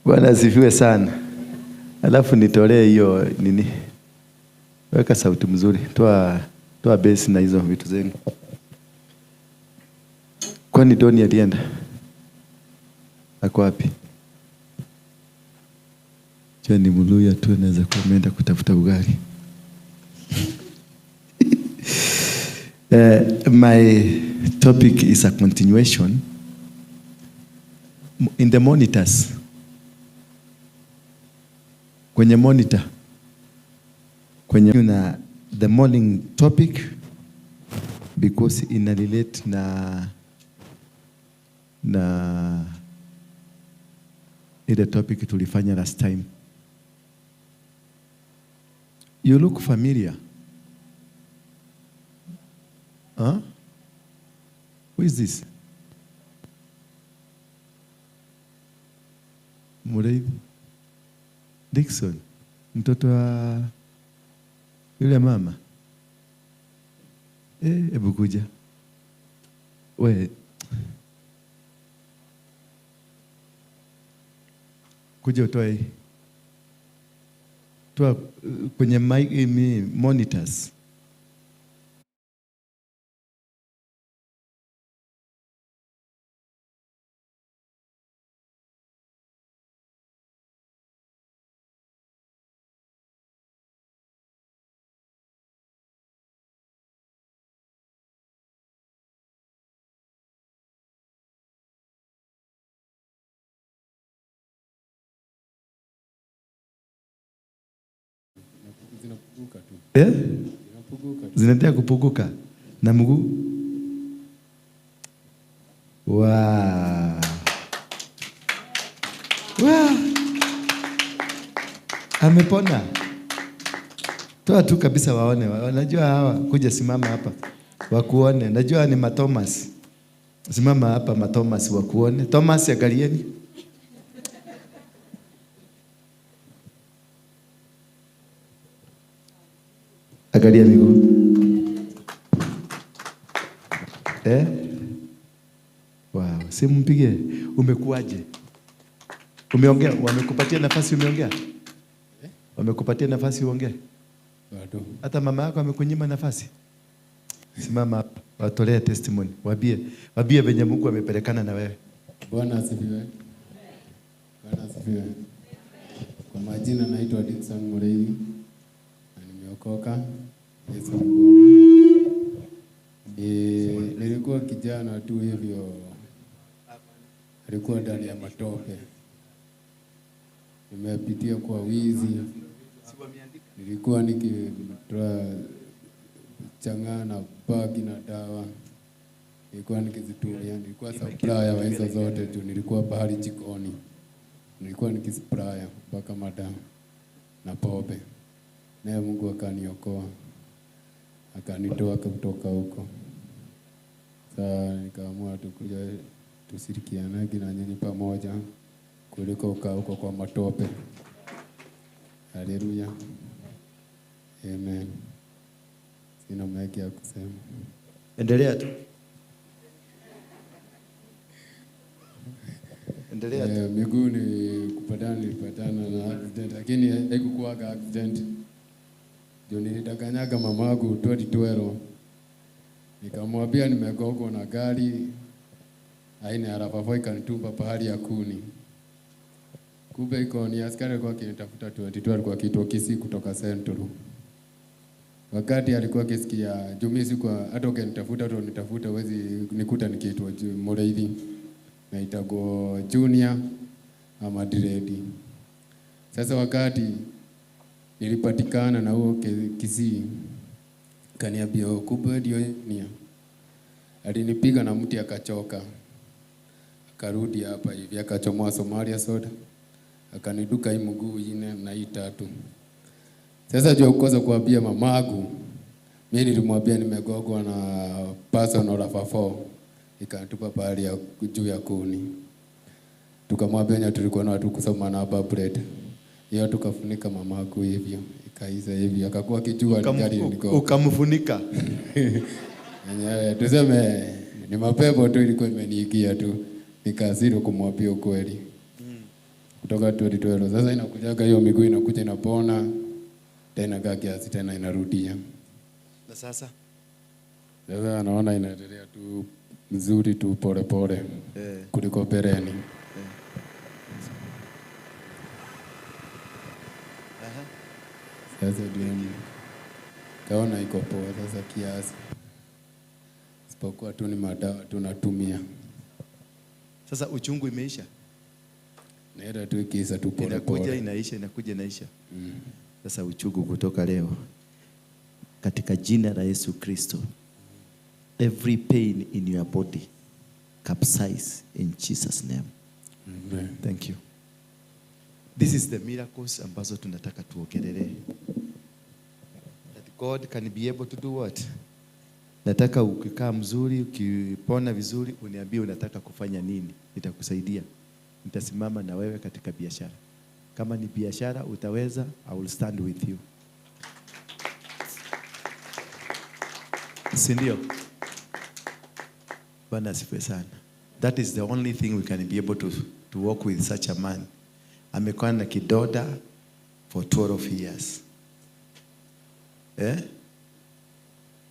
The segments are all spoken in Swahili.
Bwana asifiwe sana. Alafu nitolee hiyo nini? Weka sauti mzuri. Toa bass na hizo vitu zenu. Kwani Doni alienda? Ako wapi? Je, ni Mluya tu anaweza kuwa ameenda kutafuta ugali. My topic is a continuation. In the monitors. Kwenye monitor. Kwenye na the morning topic because ina relate na ile topic tulifanya last time. You look familiar. Huh? Who is this? Mureithi Dixon, mtoto wa yule mama. Hebu kuja. We. Kuja utoe hii. Toa kwenye mic, monitors. Zinapuguka tu. Zinapuguka tu. Zinaendelea kupuguka. Na mguu? Wow. Wow. Amepona. Toa tu kabisa waone. Najua hawa kuja simama hapa wakuone. Najua ni Mathomas. Simama hapa Mathomas wakuone. Thomas angalieni. Angalia miguu. Wow, simpige. Umekuaje? Umeongea? Wamekupatia nafasi umeongea? Wamekupatia nafasi uongee? Bado. Hata mama yako amekunyima nafasi? Simama hapa, watolee testimony. Waambie venye Mungu amepelekana na wewe. Bwana asifiwe. Bwana asifiwe. Kwa majina naitwa Dickson Mureithi na nimeokoka. Yesu ni Bwana. Nilikuwa kijana tu hivyo, alikuwa ndani ya matope. Nimepitia kwa wizi. Nilikuwa nikitoa chang'aa na bagi na dawa. Nilikuwa nikizitumia, nilikuwa supplier wa hizo zote tu. Nilikuwa pahali jikoni. Nilikuwa nikisupplier mpaka madawa na pombe. Naye Mungu akaniokoa. Akanitoa kutoka huko. Sasa nikaamua tukuja tushirikianage na nyinyi pamoja kuliko kukaa huko kwa matope. Haleluya. Amen. Sina mengi ya kusema. Endelea tu. Endelea tu. Miguu ni kupatana, nilipatana na accident, lakini haikuwa accident. Ndio nilidanganyaga mamangu 2012. Nikamwambia nimegongwa na gari aina ya RAV4 ikanitumba pahali ya kuni. Kumbe iko ni askari alikuwa akinitafuta 2012, alikuwa akiitwa Kisii kutoka Central. Wakati alikuwa akisikia juu mimi sikuwa, hata ukinitafuta, hata unitafuta huwezi nikuta nikiitwa Mureithi. Naitagwo Junior ama Dredi. Sasa wakati nilipatikana na huo Kisii, kaniambia kumbe ndio Junior. Alinipiga na mti akachoka. Akarudi hapa hivi akachomoa Somalia soda. Akaniduka hii mguu 4 na hii 3. Sasa juu kukosa kuambia mamagu, mimi nilimwambia nimegongwa na personal RAV4. Ikanitupa pahali ya juu ya kuni. Tukamwambia nya tulikuwa na watu kusoma na hapa bread. Hiyo tukafunika mamagu hivyo. Ikaisha hivyo. Akakuwa akijua ni gari niko. Ukamfunika. Yenyewe tuseme ni mapepo tu ilikuwa imeniingia tu. Nikasiri kumwambia ukweli. Kutoka 2012 sasa inakujaga hiyo miguu inakuja inapona tena kaa kiasi tena inarudia. Na sasa Sasa naona inaendelea tu mzuri tu pole pole kuliko mbeleni. Sasa ndio kaona iko poa sasa kiasi. Isipokuwa tu ni madawa tunatumia. Sasa uchungu imeisha? Naenda tu ikiisha tu pole Inakuja pole. inaisha, inakuja inaisha. Sasa uchungu kutoka leo katika jina la Yesu Kristo, every pain in your body capsize in Jesus name. Amen. Thank you. This is the miracles ambazo tunataka tuongelee. That God can be able to do what? Nataka ukikaa mzuri, ukipona vizuri, uniambie unataka kufanya nini. Nitakusaidia. Nitasimama na wewe katika biashara. Kama ni biashara utaweza, I will stand with you. Si ndio? Bwana asifiwe sana. That is the only thing we can be able to work with such a man. Amekuwa na kidoda for 12 years.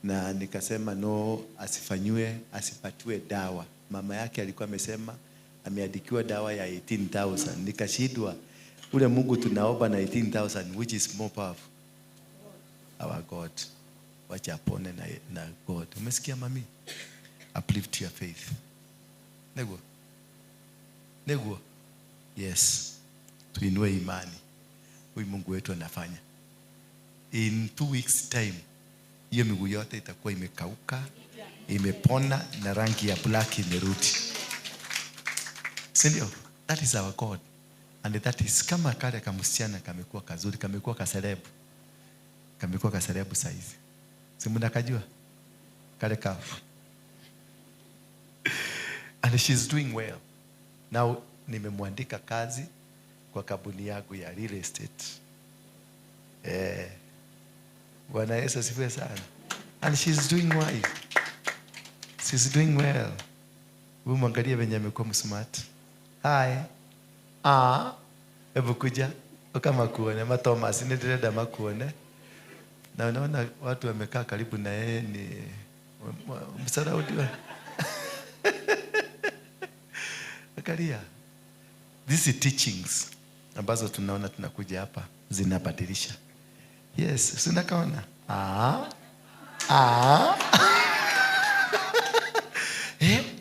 Na nikasema no, asifanywe, asipatiwe dawa. Mama yake alikuwa amesema ameandikiwa dawa ya 18,000. Nikashindwa, ule Mungu tunaomba na 18,000, which is more powerful? Our God. Wacha apone na God. Umesikia mami? Uplift your faith. Neguo. Neguo. Yes. Tuinue imani. Huyu Mungu wetu anafanya. In 2 weeks time, hiyo miguu yote itakuwa imekauka, imepona na rangi ya black imerudi. Si ndio? That is our God. And that is kama kale kamsichana kamekuwa kazuri, kamekuwa kaserebu. Kamekuwa kaserebu saizi. Si mnakajua? Kale kafu. And she's doing well. Now nimemwandika kazi kwa kampuni yangu ya real estate. Bwana Yesu asifiwe sana. And she's doing well. She's doing well. Wewe mwangalie venye amekuwa msmart. Hi. Hebu kuja. Kama kuone ma Thomas ni ndĩrenda makuone. Na unaona watu wamekaa karibu na yeye ni msaraudiwa. Angalia. These teachings ambazo tunaona tunakuja hapa zinabadilisha. Yes, si unakaona?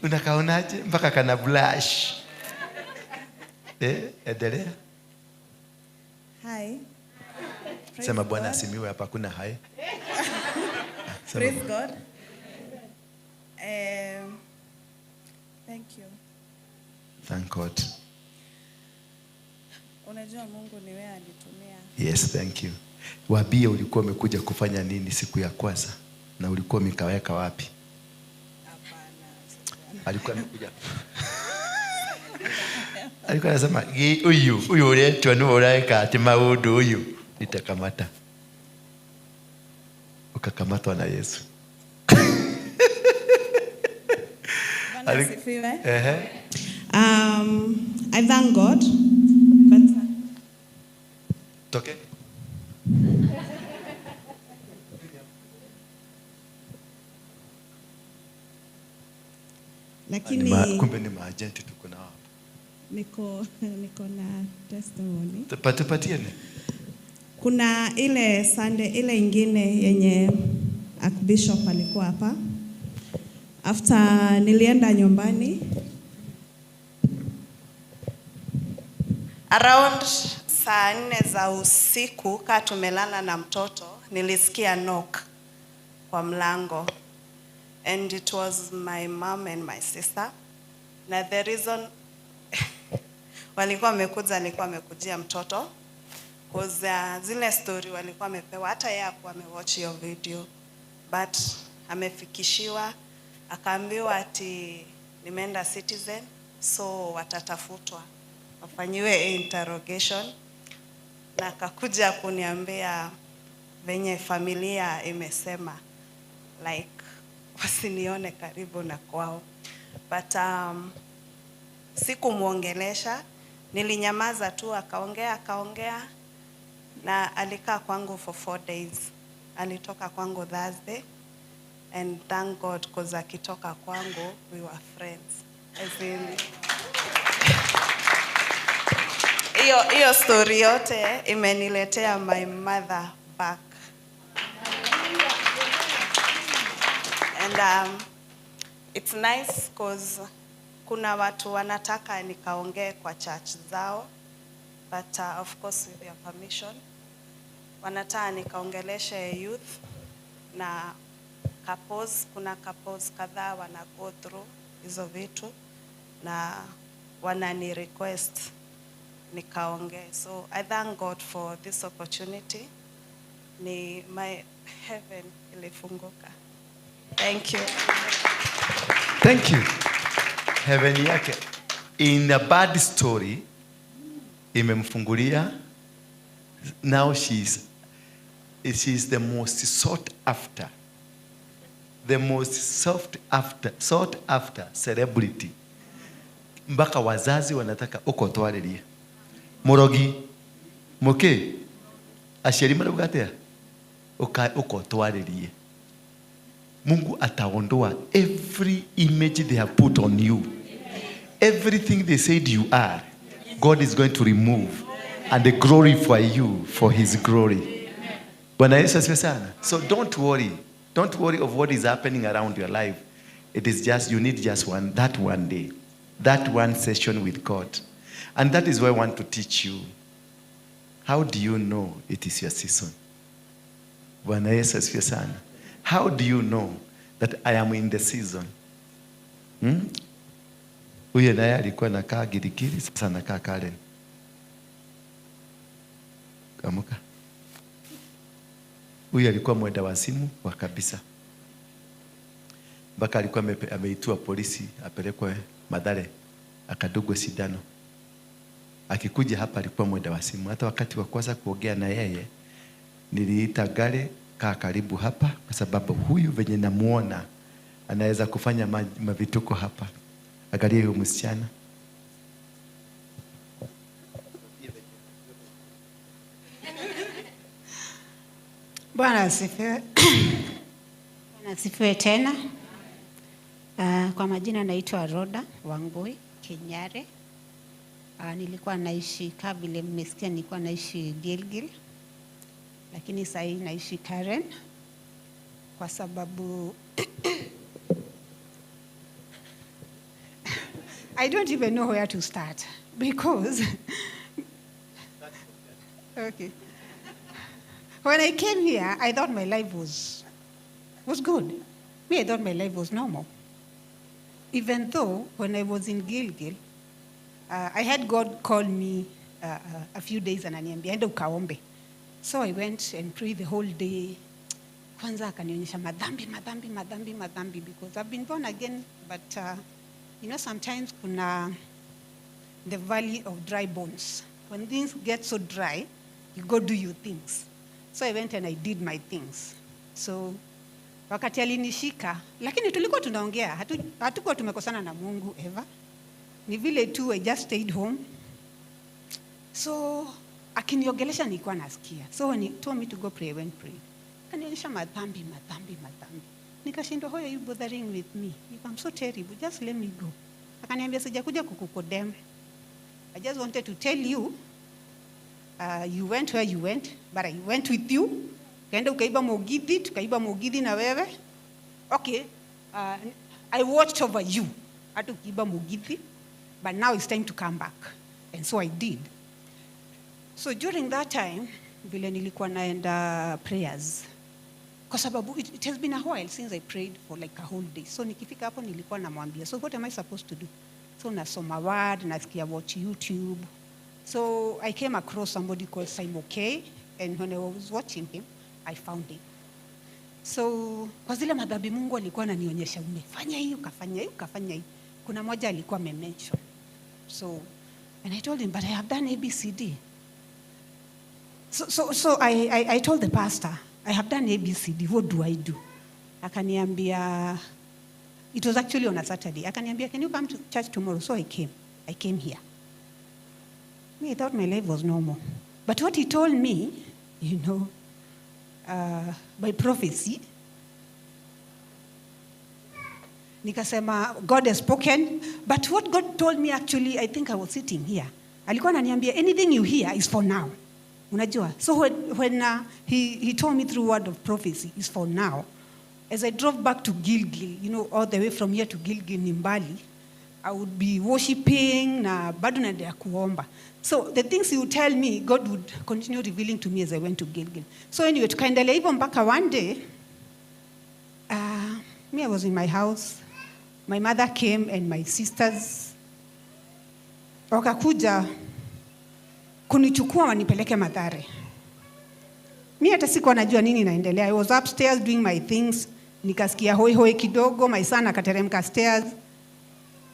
Unakaonaje mpaka kana blush? Endelea. Hi. Praise Sema Bwana God. asimiwe hapa kuna hai. Sema Praise God. Thank you. Thank God. Unajua Mungu ni wewe alitumia. Yes, thank you. Waambie ulikuwa umekuja kufanya nini siku ya kwanza na ulikuwa umekaweka wapi? Hapana. Alikuwa amekuja. Alikuwa anasema, huyu, huyu uletwa ni uraika ati maundu huyu. Nitakamata. Ukakamatwa na Yesu. Bwana asifiwe. Ehe. I thank God. But Toke. Lakini Kumbe ni maagenti tuko nao hapa. Niko na testimony. Tupatie ni. Kuna ile Sunday ile ingine yenye Archbishop alikuwa hapa. After nilienda nyumbani around saa 4 za usiku, kaa tumelala na mtoto, nilisikia knock kwa mlango. And it was my mom and my sister. Na the reason walikuwa wamekuja, alikuwa amekujia mtoto. Because zile story walikuwa wamepewa, hata yeye hakuwa amewatch hiyo video. But amefikishiwa, akaambiwa ati nimeenda Citizen, so watatafutwa, wafanyiwe interrogation. Na akakuja kuniambia venye familia imesema, wasinione karibu na kwao. But Sikumwongelesha, nilinyamaza tu, akaongea akaongea, na alikaa kwangu for 4 days. Alitoka kwangu Thursday, and thank God, 'cause akitoka kwangu we were friends. As in, hiyo hiyo story yote imeniletea my mother back. And it's nice 'cause kuna watu wanataka nikaongee kwa church zao, but of course with your permission, wanataka nikaongeleshe youth na couples. Kuna couples kadhaa wana go through hizo vitu na wanani request nikaongee. So I thank God for this opportunity. Ni my heaven ilifunguka. Thank you. Thank you. Heaven yake in a bad story imemfungulia. Now she is the most sought after, the most sought after celebrity, mpaka wazazi wanataka uko twaririe murogi muki aciari marauga atia uko twaririe. Mungu ataondoa every image they have put on you. Everything they said you are, God is going to remove and glorify you for his glory. Bwana Yesu asifiwe sana. So don't worry. Don't worry of what is happening around your life. It is just, you need just one, that one day, that one session with God. And that is why I want to teach you. How do you know it is your season? Bwana Yesu asifiwe sana. How do you know that I am in the season? Hmm? Huyo naye alikuwa anakaa Gilgil, sasa anakaa Karen. Amuka. Huyu alikuwa mwenda wazimu wa kabisa, mpaka alikuwa ameitwa polisi apelekwe Mathare akadungwe sindano. Akikuja hapa alikuwa mwenda wazimu. Hata wakati wa kwanza kuongea na yeye niliita gari, kaa karibu hapa, kwa sababu huyu venye namuona anaweza kufanya mavituko hapa. Angalia huyu msichana. Bwana asifiwe. Bwana asifiwe tena. Kwa majina naitwa Roda Wangui Kinyare. Nilikuwa naishi, kama vile mmesikia, nilikuwa naishi Gilgil, lakini sasa hivi naishi Karen kwa sababu I don't even know where to start because, okay. When I came here, I thought my life was good. Me, I thought my life was normal. Even though when I was in Gilgil, I had God call me a few days and ananiambia, "Enda ukaombe." So I went and prayed the whole day. Kwanza akanionyesha madhambi, madhambi, madhambi, madhambi, because I've been born again, but sometimes kuna the valley of dry bones. When things get so dry, you go do your things. So I went and I did my things. So wakati alinishika, lakini tulikuwa tunaongea, hatukuwa tumekosana na Mungu ever. Ni vile tu I just stayed home. So akiniongelesha nilikuwa nasikia. So when he told me to go pray, I went pray. Akanionyesha madhambi, madhambi, madhambi. Nikashindwa, "Why are you bothering with me? If I'm so terrible, just let me go." Akaniambia, "Sijakuja kukucondemn. I just wanted to tell you, you went where you went, but I went with you. Ukaenda ukaiba mugithi, tukaiba mugithi na wewe. Okay, I watched over you. Hata ukiiba mugithi, but now it's time to come back." And so I did. So during that time, vile nilikuwa naenda prayers, kwa sababu it has been a while since I prayed for like a whole day. So nikifika hapo nilikuwa namwambia, "So what am I supposed to do?" So nasoma word, nasikia, watch YouTube. So I came across somebody called Simon K, and when I was watching him, I found him. So kwa zile madhambi Mungu alikuwa ananionyesha, umefanya hii, ukafanya hii, ukafanya hii. Kuna moja alikuwa amemention. So, and I told him, "But I have done ABCD." So I told the pastor, "I have done ABCD, what do I do?" Akaniambia, it was actually on a Saturday. Akaniambia, "Can you come to church tomorrow?" So I came. I came here. Me, I thought my life was normal. But what he told me, you know, by prophecy, nikasema God has spoken. But what God told me actually, I think I was sitting here. Alikuwa ananiambia anything you hear is for now. Unajua? So when he told me through word of prophecy is for now. As I drove back to Gilgil, all the way from here to Gilgil ni mbali, I would be worshiping na bado naendelea kuomba. So the things he would tell me, God would continue revealing to me as I went to Gilgil. So anyway, tukaendelea hivyo mpaka one day, me, I was in my house. My mother came and my sisters wakakuja kunichukua wanipeleke Mathare. Mi hata sikuwa najua nini inaendelea. I was upstairs doing my things. Nikasikia hoi hoi kidogo, my son akateremka stairs.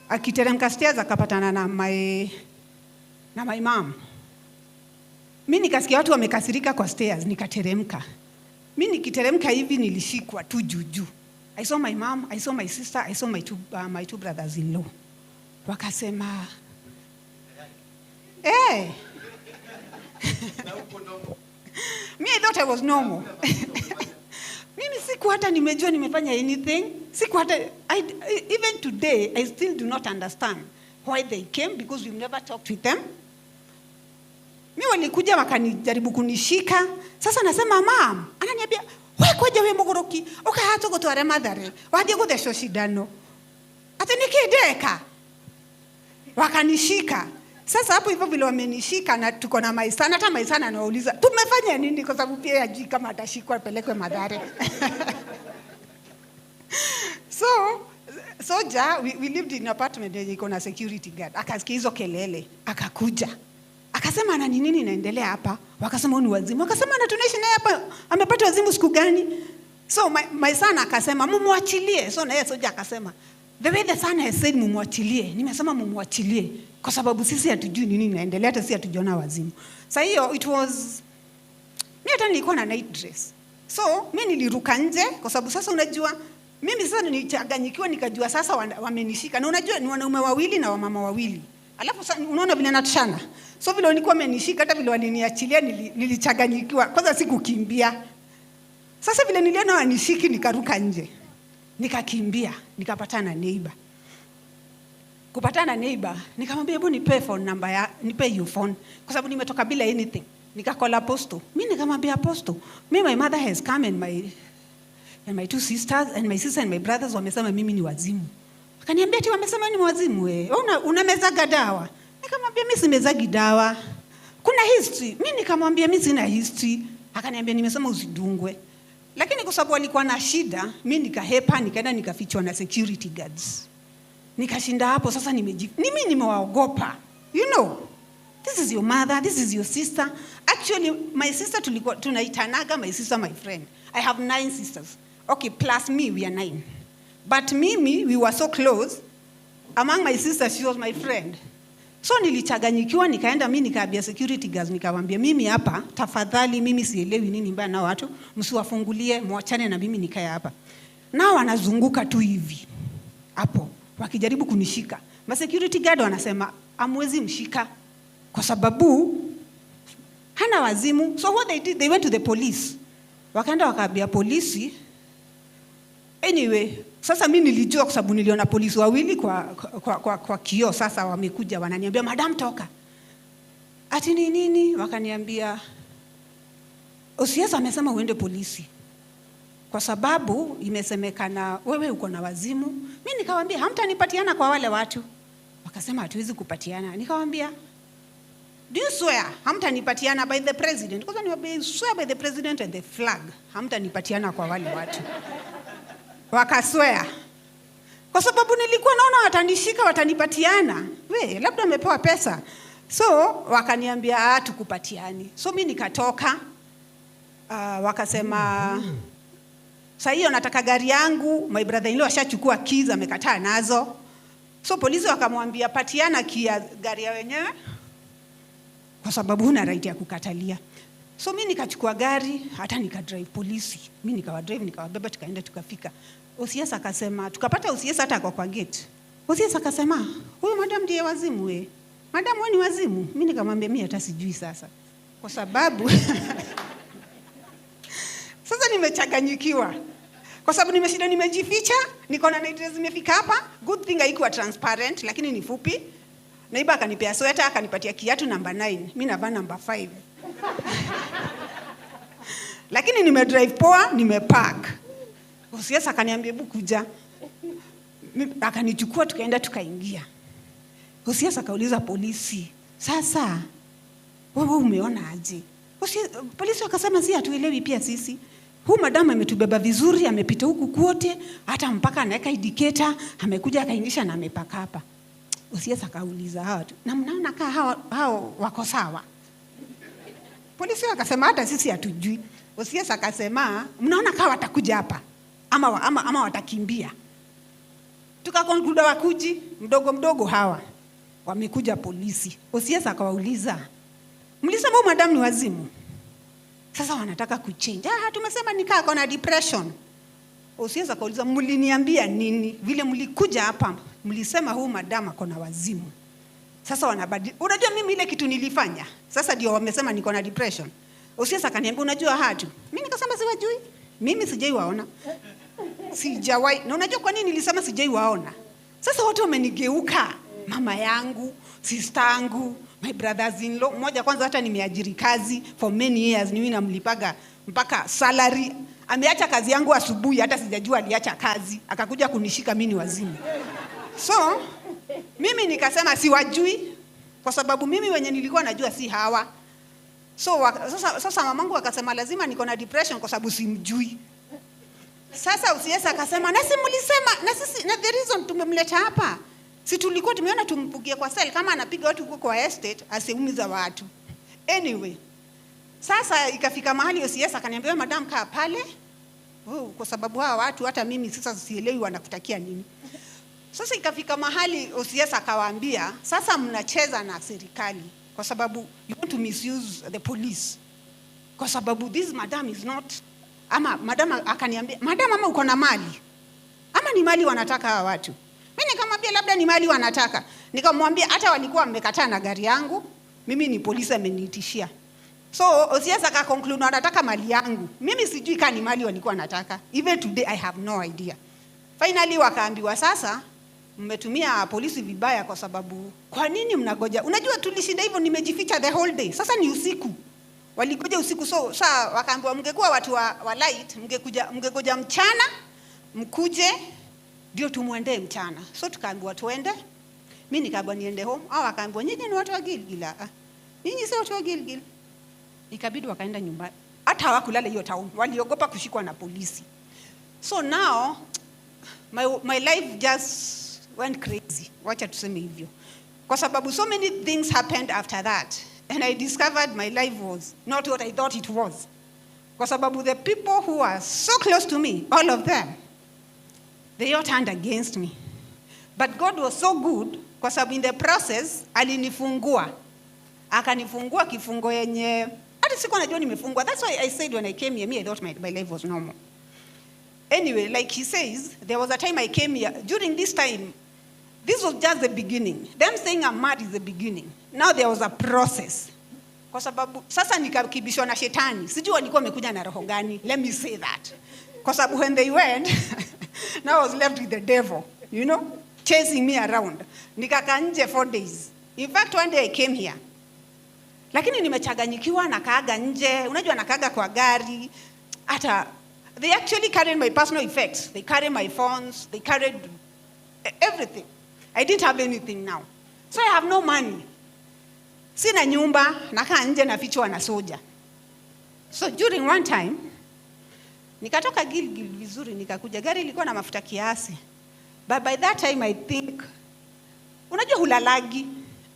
Akiteremka stairs akapatana na my mom. Mi nikasikia watu wamekasirika kwa stairs, nikateremka. Mi nikiteremka hivi nilishikwa tu juu juu. I saw my mom, I saw my sister, I saw my two brothers-in-law. Wakasema, "Eh." Me, I thought I was normal. Mimi siku hata nimejua nimefanya anything. Siku hata, even today, I still do not understand why they came because we've never talked with them. Mi walikuja wakanijaribu kunishika. Sasa nasema mam, ananiambia we kwaja we mugoroki, ukaha tugutware Mathare, wathie guthecwo cindano. Ati niki ndeka? Wakanishika. Sasa hapo hivyo vile wamenishika na tuko na my son, hata my son anauliza tumefanya nini, kwa sababu pia hajui kama atashikwa apelekwe Mathare. So soja, we lived in apartment yenye iko na security guard. Akasikia hizo kelele, akakuja. Akasema na ni nini inaendelea hapa? Wakasema huyu ni wazimu. Akasema na tunaishi naye hapa, amepata wazimu siku gani? So my son akasema mumwachilie. So na yeye soja akasema the way the son has said mumwachilie, nimesema mumwachilie kwa sababu sisi hatujui nini inaendelea, hata sisi hatujaona wazimu. Sasa hiyo it was mimi hata nilikuwa na night dress. So mimi niliruka nje kwa sababu sasa unajua mimi sasa nilichanganyikiwa, nikajua sasa wamenishika. Na unajua ni wanaume wawili na wamama wawili. Alafu sasa unaona vile natushana. So vile walikuwa wamenishika, hata vile waliniachilia nilichanganyikiwa. Kwanza sikukimbia. Sasa vile niliona wanishiki nikaruka nje. Nikakimbia, nikapatana na neighbor. Kupatana na neighbor, nikamwambia hebu nipe phone number ya, nipe your phone kwa sababu nimetoka bila anything. Nikacall apostle. Mimi nikamwambia apostle, me my mother has come and my two sisters and my sister and my brothers wamesema mimi ni wazimu. Akaniambia ati wamesema ni wazimu wewe. Unamezaga dawa? Nikamwambia mimi simezagi dawa. Kuna history. Mimi nikamwambia mimi sina history. Akaniambia nimesema usidungwe. Lakini kwa sababu walikuwa na shida, mimi nikahepa, nikaenda nikafichwa na security guards. Nikashinda hapo sasa mimi nimewaogopa. You know, this is your mother, this is your sister. Actually, my sister tulikuwa tunaitanaga my sister my friend. I have 9 sisters. Okay, plus me we are 9. But mimi we were so close. Among my sisters she was my friend. So nilichanganyikiwa nikaenda mimi nikaambia security guards, nikawaambia mimi hapa tafadhali mimi sielewi nini mbaya na watu, msiwafungulie, muachane na mimi nikae hapa. Nao wanazunguka tu hivi hapo wakijaribu kunishika. Ma security guard wanasema amwezi mshika kwa sababu hana wazimu. So what they did, they went to the police. Wakaenda wakaambia polisi. Anyway, sasa mimi nilijua kwa sababu niliona polisi wawili kwa kioo. Sasa wamekuja wananiambia madam toka. Ati ni nini? Wakaniambia OCS amesema uende polisi kwa sababu imesemekana wewe uko na wazimu. Mimi nikamwambia hamtanipatiana kwa wale watu. Wakasema hatuwezi kupatiana. Nikamwambia do you swear hamtanipatiana by the president? Kwanza niwaambie swear by the president and the flag. Hamtanipatiana kwa wale watu. Wakaswear. Kwa sababu nilikuwa naona watanishika watanipatiana. We, labda amepewa pesa. So wakaniambia tukupatiani. So mimi nikatoka. Wakasema sasa hiyo nataka gari yangu, my brother in law ashachukua keys amekataa nazo. So polisi wakamwambia patiana key ya gari ya wenyewe kwa sababu huna right ya kukatalia. So mimi nikachukua gari, hata nikadrive polisi. Mimi nikawa drive, nikawabeba tukaenda tukafika. OCS akasema, tukapata OCS hata kwa gate. OCS akasema, "Huyu madam ndiye wazimu we. Madam, wewe ni wazimu." Mimi nikamwambia, "Mimi hata sijui sasa." Kwa sababu sasa nimechanganyikiwa. Kwa sababu nimeshinda nimejificha, niko na night dress zimefika hapa. Good thing haikuwa transparent, lakini ni fupi. Neighbor akanipea sweta, akanipatia kiatu namba 9. Mimi navaa namba 5. Lakini nimedrive poa, nimepark. OCS akaniambia, "Hebu kuja." Akanichukua, tukaenda tukaingia. OCS akauliza polisi, "Sasa wewe umeona aje?" Polisi wakasema, "Si hatuelewi pia sisi. Huu madam ametubeba vizuri, amepita huku kwote, hata mpaka anaweka indicator, amekuja akaingisha na amepaka hapa." OCS akauliza hawa watu, "Na mnaona kaa hao wako sawa?" Polisi wakasema, "Hata sisi hatujui." OCS akasema, "Mnaona kaa watakuja hapa ama watakimbia?" Tukaconclude wakuji mdogo mdogo, hawa wamekuja polisi. OCS akawauliza, "Mlisema huyu madam ni wazimu. Sasa wanataka kuchange." "Ah, tumesema ni kaa na depression." OCS akauliza, "Mliniambia nini? Vile mlikuja hapa mlisema huyu madam ako na wazimu. Sasa wanabadili." Unajua mimi ile kitu nilifanya. Sasa ndio wamesema niko na depression. OCS akaniambia, "Unajua hatu?" Mimi nikasema siwajui. Mimi sijai waona. Sijawahi. Na unajua kwa nini nilisema sijai waona? Sasa watu wamenigeuka. Mama yangu, sister yangu, my brothers in law. Mmoja kwanza hata nimeajiri kazi for many years, mimi namlipaga mpaka salary. Ameacha kazi yangu asubuhi, hata sijajua aliacha kazi, akakuja kunishika mimi ni wazimu. So mimi nikasema siwajui kwa sababu mimi wenye nilikuwa najua si hawa. So sasa mamangu akasema lazima niko na depression kwa sababu simjui. Sasa OCS akasema, "Na si mlisema na sisi, na the reason tumemleta hapa, si tulikuwa tumeona tumpugie kwa cell kama anapiga watu huko kwa estate asiumiza watu." Anyway, sasa ikafika mahali OCS akaniambia, "Madam, kaa pale." Oh, kwa sababu hawa watu hata mimi sasa sielewi wanakutakia nini. Sasa ikafika mahali OCS akawaambia, "Sasa mnacheza na serikali kwa sababu you want to misuse the police. Kwa sababu this madam is not," ama madam akaniambia, "Madam, ama uko na mali? Ama ni mali wanataka hawa watu?" Mimi nikamwambia labda ni mali wanataka. Nikamwambia hata walikuwa wamekataa na gari yangu, mimi ni polisi ameniitishia. So OCS akaconclude wanataka mali yangu. Mimi sijui kama ni mali walikuwa wanataka. Even today I have no idea. Finally wakaambiwa, "Sasa mmetumia polisi vibaya kwa sababu kwa nini mnagoja?" Unajua tulishinda hivyo, nimejificha the whole day. Sasa ni usiku. Walikuja usiku, so saa wakaambiwa, "Mngekuwa watu wa light, mngekuja, mngegoja mchana mkuje ndio tumwendee mchana." So tukaambiwa tuende. Mimi nikaambiwa niende home. Au akaambiwa, "Nyinyi ni watu wa Gilgil. Ah, nyinyi sio watu wa Gilgil." Ikabidi wakaenda nyumbani. Hata hawakulala hiyo town. Waliogopa kushikwa na polisi. So now my life just went crazy. Wacha tuseme hivyo. Kwa sababu so many things happened after that. And I discovered my life was not what I thought it was. Kwa sababu the people who are so close to me, all of them, they all turned against me. But God was so good, kwa sababu in the process, alinifungua. Akanifungua kifungo yenye, hata sikuwa najua nimefungwa. That's why I said when I came here, me, I thought my life was normal. Anyway, like he says, there was a time I came here. During this time, this was just the beginning. Them saying I'm mad is the beginning. Now there was a process. Kwa sababu sasa nikakibishwa na shetani. Sijui walikuwa wamekuja na roho gani. Let me say that. Kwa sababu when they went, now I was left with the devil, chasing me around. Nikakaa nje 4 days. In fact, one day I came here. Lakini nimechanganyikiwa, nakaaga nje, unajua nakaaga kwa gari. Hata they actually carried my personal effects. They carried my phones, they carried everything. I didn't have anything now. So I have no money. Sina nyumba, nakaa nje nafichwa na soja. So during one time, nikatoka Gilgil vizuri, nikakuja. Gari ilikuwa na mafuta kiasi. But by that time I think, unajua hulalagi,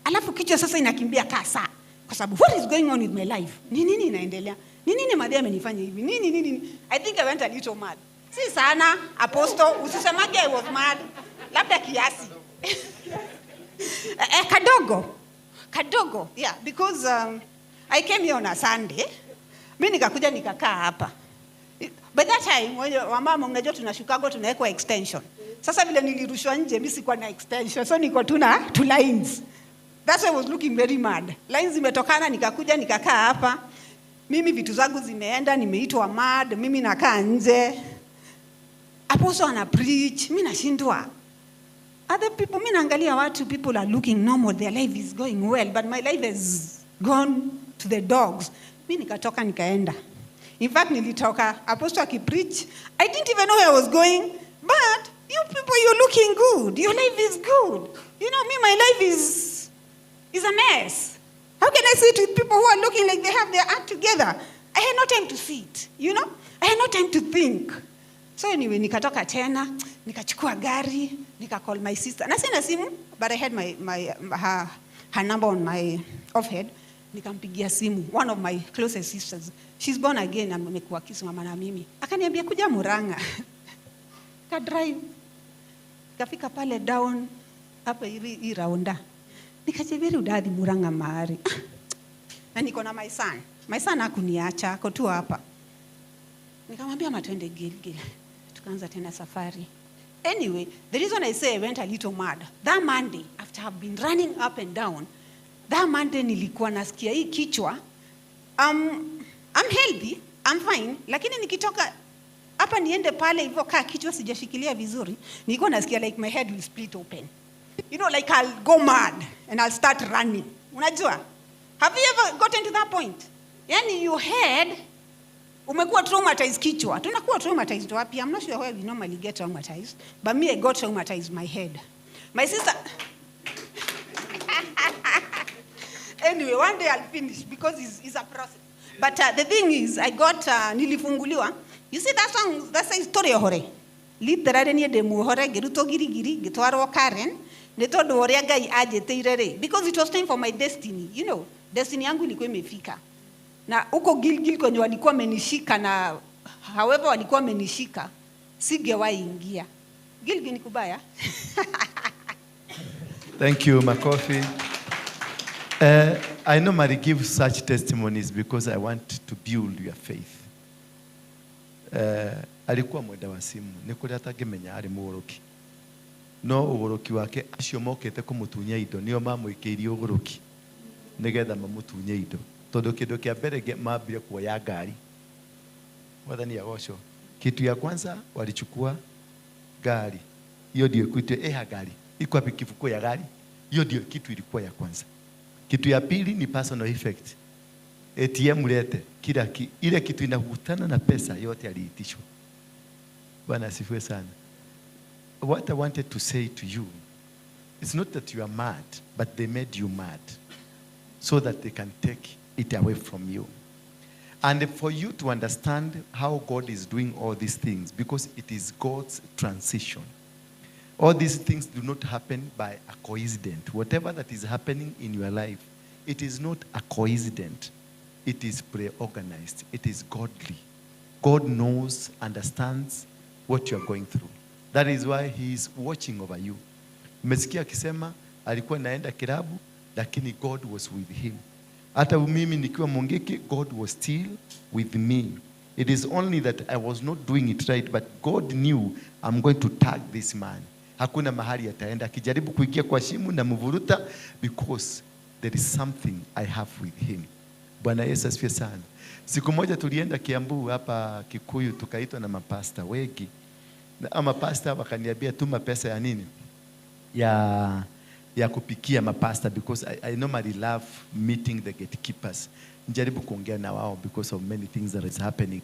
alafu kichwa sasa inakimbia kasa. Kwa sababu what is going on with my life? Ni nini inaendelea? Ni nini madhe amenifanya hivi? Nini nini? Nini? I think I went a little mad. Si sana, apostle, usisemage I was mad. Labda kiasi. Kadogo. Kadogo. Yeah, because I came here on a Sunday. Mimi nikakuja nikakaa hapa. By that time, wamama unajua tunashukago tunawekwa extension. Sasa vile nilirushwa nje, mimi sikuwa na extension, so niko tu na two lines. That's why I was looking very mad. Lines zimetokana, nikakuja nikakaa hapa. Mimi vitu zangu zimeenda, nimeitwa mad, mimi nakaa nje. Apostle ana preach, mimi nashindwa. Other people, mimi naangalia watu, people are looking normal, their life is going well, but my life has gone to the dogs. Mimi nikatoka nikaenda. In fact, nilitoka, apostle akipreach, I didn't even know where I was going, but you people, you're looking good. Your life is good. You know, me, my life is a mess. How can I sit with people who are looking like they have their act together? I had no time to sit, you know? I had no time to think. So anyway, nikatoka tena, nikachukua gari, nika call my sister. Na sina simu, but I had her number on my offhead. Nikampigia simu, one of my closest sisters. She's born again, amekuwa akisimama na mimi. Akaniambia kuja Murang'a. Ka drive. Kafika pale down hapa hivi hii raunda. Nikachebiri udadhi Murang'a mahali. Na niko na my son. My son hakuniacha, ako tu hapa. Nikamwambia matwende Gilgil. Tukaanza tena safari. Anyway, the reason I say I went a little mad, that Monday, after I've been running up and down, that Monday nilikuwa nasikia hii kichwa. I'm healthy, I'm fine, lakini nikitoka hapa niende pale hivyo kaa kichwa sijashikilia vizuri, nilikuwa nasikia like my head will split open. You know, like I'll go mad and I'll start running. Unajua? Have you ever gotten to that point? Yani your head umekuwa traumatized kichwa. Tunakuwa traumatized wapi? I'm not sure where we normally get traumatized, but me, I got traumatized my head. My sister. Anyway, one day I'll finish because it's a process. But the thing is, I got nilifunguliwa. You see that song, that's a story hore. Literally niĩ ndĩ muohore ngĩrutwo girigiri ngĩtwarwo Karen nĩ tondũ wa ũrĩa Ngai anjĩtĩire rĩ, because it was time for my destiny, you know, destiny yangu ilikuwa imefika. Na huko Gilgil kwenye walikuwa wamenishika na however walikuwa wamenishika singewahi ingia. Gilgil ni kubaya. Thank you, makofi. I normally give such testimonies because I want to build your faith. Alikuwa mwenda wa simu, nĩ kũrĩa atangĩmenya arĩ mũgũrũki. No ũgũrũki wake acio mokĩte kũmũtunya indo nĩo mamwĩkĩirie ũgũrũki nĩgetha mamũtunye indo. Tondũ kĩndũ kĩa mbere mambire kuoya ngari. Mwathani agocwo. Kitu ya kwanza walichukua gari. Hiyo ndio kitu, gari. Iko wapi kifuko ya gari? Hiyo ndio kitu ilikuwa ya kwanza. Kitu ya pili ni personal effect. ATM lete kila ile kitu inakutana na pesa yote aliitishwa. Bwana asifiwe sana. What I wanted to say to you, it's not that you are mad, but they made you mad so that they can take it away from you. And for you to understand how God is doing all these things, because it is God's transition. All these things do not happen by a coincidence. Whatever that is happening in your life, it is not a coincidence. It is pre-organized. It is godly. God knows, understands what you are going through. That is why he is watching over you. Umesikia akisema alikuwa naenda kilabu, lakini God was with him. Hata mimi nikiwa Mungiki, God was still with me. It is only that I was not doing it right, but God knew I'm going to tag this man. Hakuna mahali ataenda. Akijaribu kuingia kwa shimo na mvuruta, because there is something I have with him. Bwana Yesu asifiwe sana. Siku moja tulienda Kiambu hapa Kikuyu, tukaitwa na mapasta wengi. Na mapasta wakaniambia tuma pesa ya nini? Ya kupikia mapasta, because I normally love meeting the gatekeepers. Nijaribu kuongea na wao because of many things that is happening.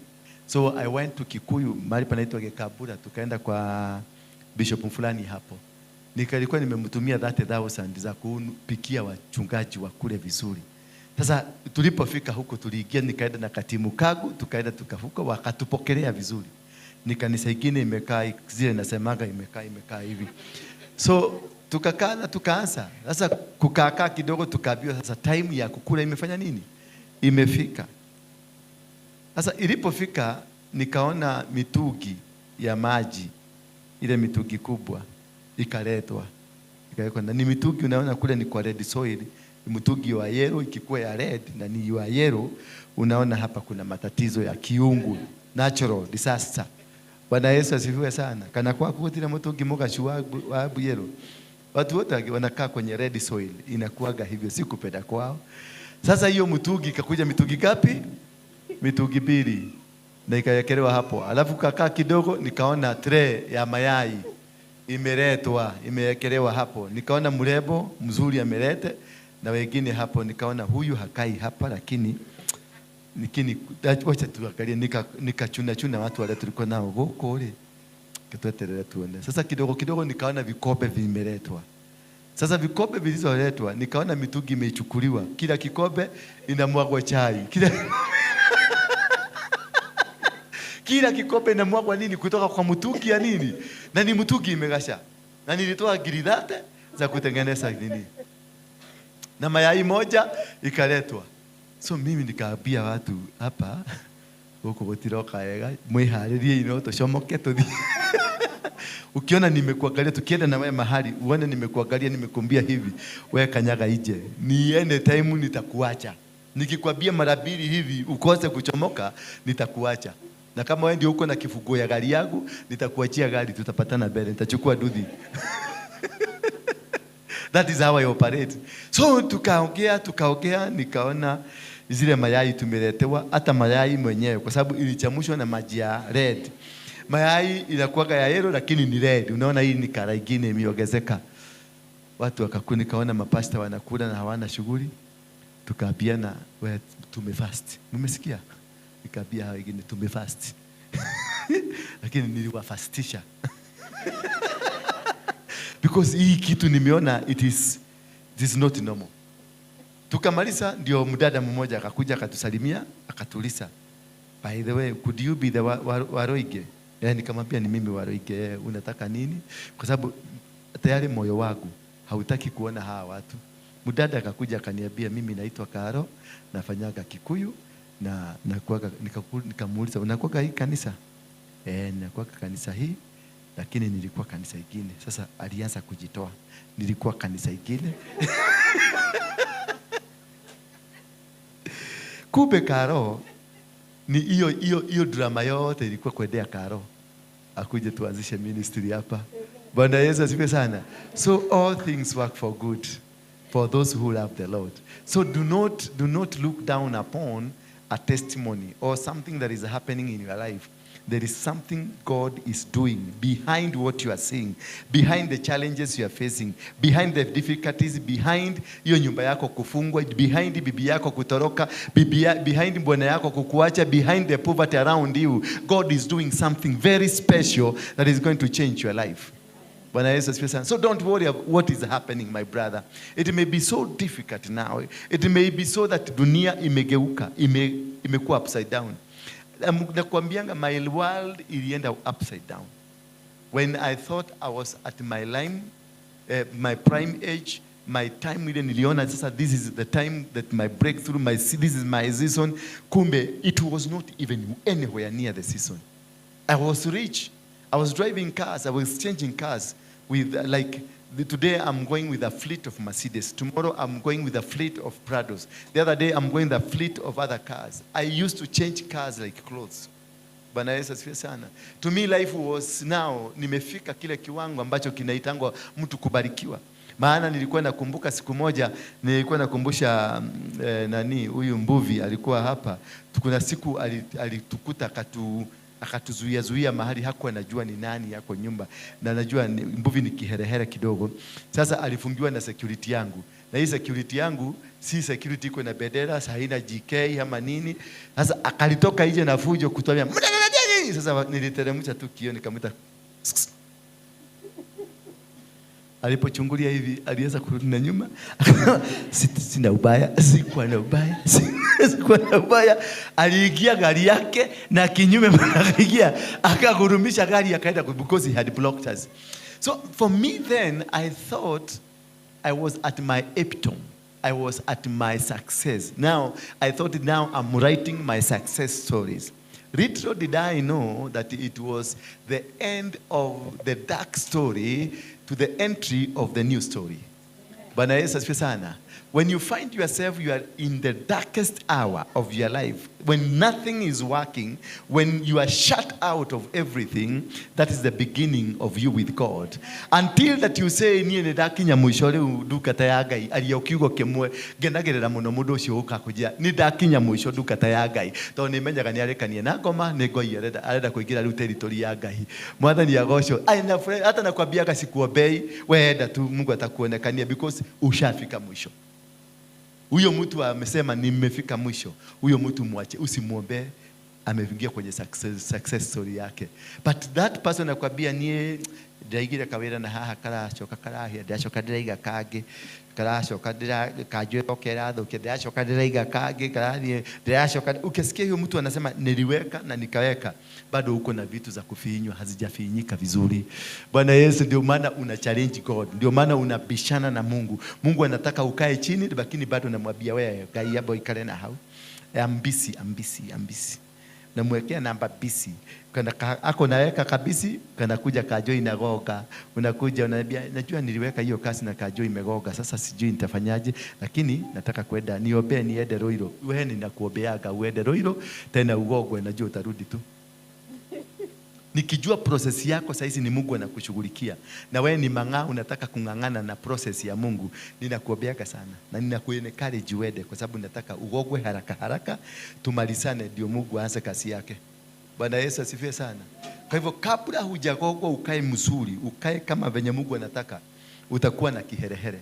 So I went to Kikuyu, mahali panaitwa Gekabura, tukaenda kwa bishop fulani hapo. Nikalikuwa nimemtumia 30,000 za kupikia wachungaji wa kule vizuri. Sasa tulipofika huko tuliingia, nikaenda na katimu kagu, tukaenda tukafuka, wakatupokelea vizuri. Ni kanisa ingine imekaa zile nasemaga imekaa hivi. So tukakaa na tukaanza. Sasa kukaa kidogo tukaambiwa sasa time ya kukula imefanya nini? Imefika. Sasa ilipofika nikaona mitugi ya maji, ile mitugi kubwa ikaletwa. Ikawekwa, na ni mitugi unaona kule ni kwa red soil, mtugi wa yellow ikikuwa ya red na ni wa yellow, unaona hapa kuna matatizo ya kiungu, natural disaster. Bwana Yesu asifiwe sana. Kana kwa kutira mutungi mugacu wa yellow. Watu wote wanakaa kwenye red soil, inakuaga hivyo, si kupenda kwao. Sasa hiyo mtungi ikakuja mitungi gapi? Mitungi 2 na ikawekelewa hapo. Alafu kakaa kidogo nikaona tray ya mayai imeletwa, imewekelewa hapo. Nikaona mrembo mzuri amelete na wengine hapo, nikaona huyu hakai hapa, lakini wacha tuangalie. Nikachuna chuna watu wale tulikuwa nao huko ule, kituetelea tuone. Sasa kidogo kidogo nikaona vikombe vimeletwa. Sasa vikombe vilizoletwa, nikaona mitungi imechukuliwa. Kila kikombe inamwagwa chai. Kila kikombe inamwagwa nini kutoka kwa mtungi ya nini? Na ni mtungi imegasha. Na nilitoa giridate za kutengeneza nini? Na mayai moja ikaletwa. So mimi nikaambia watu hapa huko gutiroka wega, mwiharirie ino tucomoke tuthi. Ukiona nimekuangalia, tukienda na wewe mahali uone nimekuangalia, nimekuambia hivi, wewe kanyaga nje. Niende time nitakuacha. Nikikwambia mara mbili hivi ukose kuchomoka, nitakuacha. Na kama wewe ndio uko na kifunguo ya gari yangu, nitakuachia gari, tutapatana mbele, nitachukua duthi. That is how I operate. So tukaongea, nikaona zile mayai tumeletewa, hata mayai mwenyewe kwa sababu ilichamushwa na maji ya red. Mayai inakuwa ya yellow lakini ni red. Unaona hii ni kala nyingine imeongezeka. Watu wakakuni, nikaona mapasta wanakula na hawana shughuli. Tukaambiana, we tumefast. Mmesikia? Nikaambia hao wengine tumefast. Lakini niliwafastisha. Because hii kitu nimeona it is not normal. Tukamaliza, ndio mdada mmoja akakuja akatusalimia, akatulisa. By the way, could you be the Waroige? Nikamwambia ni mimi Waroige, unataka nini? Kwa sababu tayari moyo wangu hautaki kuona hawa watu. Mdada akakuja akaniambia mimi naitwa Karo, nafanyaga Kikuyu na nakuaga. Nikamuuliza unakuaga hii kanisa? Nakuaga kanisa hii, lakini nilikuwa kanisa ingine. Sasa alianza kujitoa. Nilikuwa kanisa ingine. Kumbe Karo ni hiyo drama yote ilikuwa kuendea Karo. Akuje tuanzishe ministry hapa. Bwana Yesu asifiwe sana. So all things work for good for those who love the Lord. So do not look down upon a testimony or something that is happening in your life. There is something God is doing behind what you are seeing, behind the challenges you are facing, behind the difficulties, behind hiyo nyumba yako kufungwa, behind bibi yako kutoroka, behind bwana yako kukuacha, behind the poverty around you. God is doing something very special that is going to change your life. Bwana Yesu asifiwe sana. So don't worry about what is happening, my brother. It may be so difficult now. It may be so that dunia imegeuka, imekuwa upside down. Nakwambianga my world ilienda upside down. When I thought I was at my line, my prime age, my time ile niliona sasa this is the time that my breakthrough, this is my season. Kumbe it was not even anywhere near the season. I was rich. I was driving cars. I was changing cars with today I'm going with a fleet of Mercedes. Tomorrow I'm going with a fleet of Prados. The other day I'm going with a fleet of other cars. I used to change cars like clothes. Bwana Yesu asifiwe sana. To me life was now nimefika kile kiwango ambacho kinaitangwa mtu kubarikiwa. Maana nilikuwa nakumbuka siku moja, nilikuwa nakumbusha nani huyu mbuvi alikuwa hapa. Kuna siku alitukuta akatuzuia zuia mahali, hakuwa anajua ni nani yako nyumba, na najua mbuvi ni kiherehere kidogo. Sasa alifungiwa na security yangu, na hii security yangu si security iko na bendera, haina GK ama nini. Sasa akalitoka nje na fujo kutuambia nini. Sasa niliteremsha tu kioo nikamwita. Alipochungulia hivi alianza kurudi na nyuma. Sina ubaya, sikuwa na ubaya, sikuwa na ubaya. Aliingia gari yake na kinyume akaingia, akagurumisha gari akaenda because he had blocked us. So for me then I thought I was at my epitome. I was at my success. Now I thought now I'm writing my success stories. Little did I know that it was the end of the dark story to the entry of the new story. Bwana Yesu asifiwe sana. When you find yourself you are in the darkest hour of your life, when nothing is working, when you are shut out of everything, that is the beginning of you with God. Until that you say, niĩ nĩ ndakinya mũico rĩu ndungata ya Ngai, aria o kiugo kĩmwe, ngenagĩrĩra mũno mũndũ ũcio ũka kũnjĩra, nĩ ndakinya mũico ndungata ya Ngai, tondũ nĩ menyaga nĩ arekania na ngoma, nĩ ngoi arenda kũingĩra rĩu territory ya Ngai. Mwathani agocwo. Ai, na hata nakwambiaga sikuombei, wewe tu Mungu atakuonekania because ushafika mwisho. Huyo mtu amesema nimefika mwisho, huyo mtu mwache, usimwombee, ameingia kwenye success story yake. But that person akwambia nie ndiraigire kawira na haha karacoka karahia, ndiracoka ndiraiga kangĩ, karacoka ndira kanjũ ĩroka ĩrathũkia, ndiracoka ndiraiga kangĩ, karathiĩ, ndiracoka. Ukisikia huyo mtu anasema niliweka na nikaweka, bado uko na vitu za kufinywa, hazijafinyika vizuri. Bwana Yesu, ndio maana una challenge God, ndio maana unabishana na Mungu. Mungu anataka ukae chini, lakini bado unamwambia wewe Ngai hapo ikale na hau. I'm busy, I'm busy, I'm busy. Namwekea namba busy. Kana ako naweka kabisi, kana kuja kajo inagoga. Unakuja unaniambia najua niliweka hiyo kasi na kajo imegoga. Sasa sijui nitafanyaje, lakini nataka kwenda niombee niende Ruiru. Wewe ninakuombeaga uende Ruiru tena ugogwe, najua utarudi tu. Nikijua process yako saizi ni Mungu anakushughulikia na wewe ni mang'aa unataka kung'ang'ana na process ya Mungu, ninakuombeaga sana na ninakuencourage uende, kwa sababu nataka ugogwe haraka haraka tumalizane, ndio Mungu aanze kazi yake. Bwana Yesu asifiwe sana. Kwa hivyo kabla hujagogwa ukae mzuri, ukae kama venye Mungu anataka, utakuwa na kiherehere.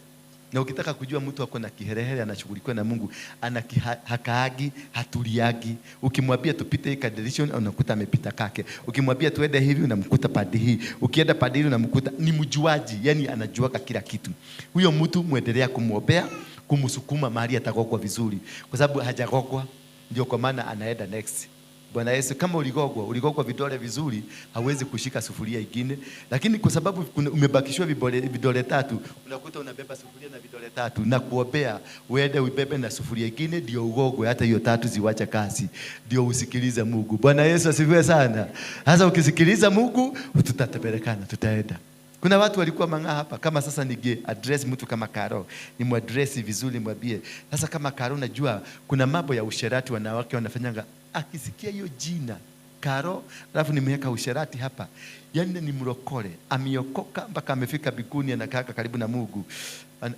Na ukitaka kujua mtu ako na kiherehere anashughulikiwa na Mungu, ana hakaagi, hatuliagi. Ukimwambia tupite hii condition, unakuta amepita kake. Ukimwambia tuende hivi, unamkuta padi hii. Ukienda padi hii, unamkuta ni mjuaji, yani anajuaga kila kitu. Huyo mtu muendelea kumwombea, kumsukuma mahali atagogwa vizuri, kwa sababu hajagogwa, ndio kwa maana anaenda next. Bwana Yesu, kama uligogwa vidole vizuri, hauwezi kushika sufuria ingine. Lakini kwa sababu umebakishwa vidole tatu, unakuta unabeba sufuria na vidole tatu, na kuombea uende uibebe na sufuria ingine ndio ugogwe, hata hiyo tatu ziwache kazi, ndio usikilize Mungu. Bwana Yesu asifiwe sana. Sasa ukisikiliza Mungu, tutatembelekana, tutaenda. Kuna watu walikuwa mang'aa hapa, kama sasa ninge address mtu kama Karo, nimuaddress vizuri, mwambie sasa kama Karo, najua kuna mambo ya usherati wanawake wanafanyanga. Akisikia hiyo jina Karo, alafu nimeweka usherati hapa, yani ni mrokole, ameokoka mpaka amefika biguni, anakaa karibu na Mungu.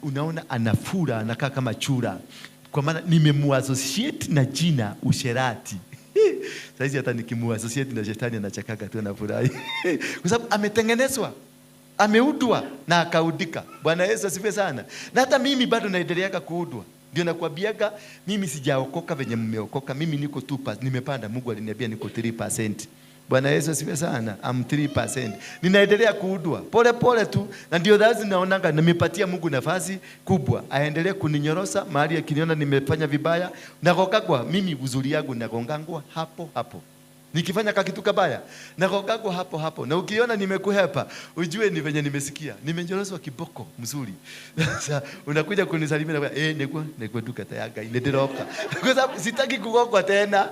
Unaona anafura, anakaa kama chura, kwa maana nimemuassociate na jina usherati. Saizi hata nikimuassociate na shetani anachekaga tu, anafurahi. Kwa sababu ametengenezwa, ameudwa na akaudika. Bwana Yesu asifiwe sana. Na hata mimi bado naendeleaga kuudwa. Ndio nakwambiaga mimi sijaokoka venye mmeokoka. Mimi niko 2%, nimepanda, Mungu aliniambia niko 3%. Bwana Yesu asifiwe sana. I'm 3%. Ninaendelea kuudwa pole pole tu, na ndio dhazi naonanga nimepatia Mungu nafasi kubwa aendelee kuninyorosa mahali akiniona nimefanya vibaya. Nagongagwa mimi, uzuri yangu nagongangwa hapo hapo. Nikifanya kakitu kabaya nagongagwa hapo hapo, na ukiona nimekuhepa ujue ni venye nimesikia, nimenyoroswa kiboko mzuri. Sasa unakuja kunisalimia na nikuwa duka tayari nediroka, kwa sababu sitaki kugongwa tena.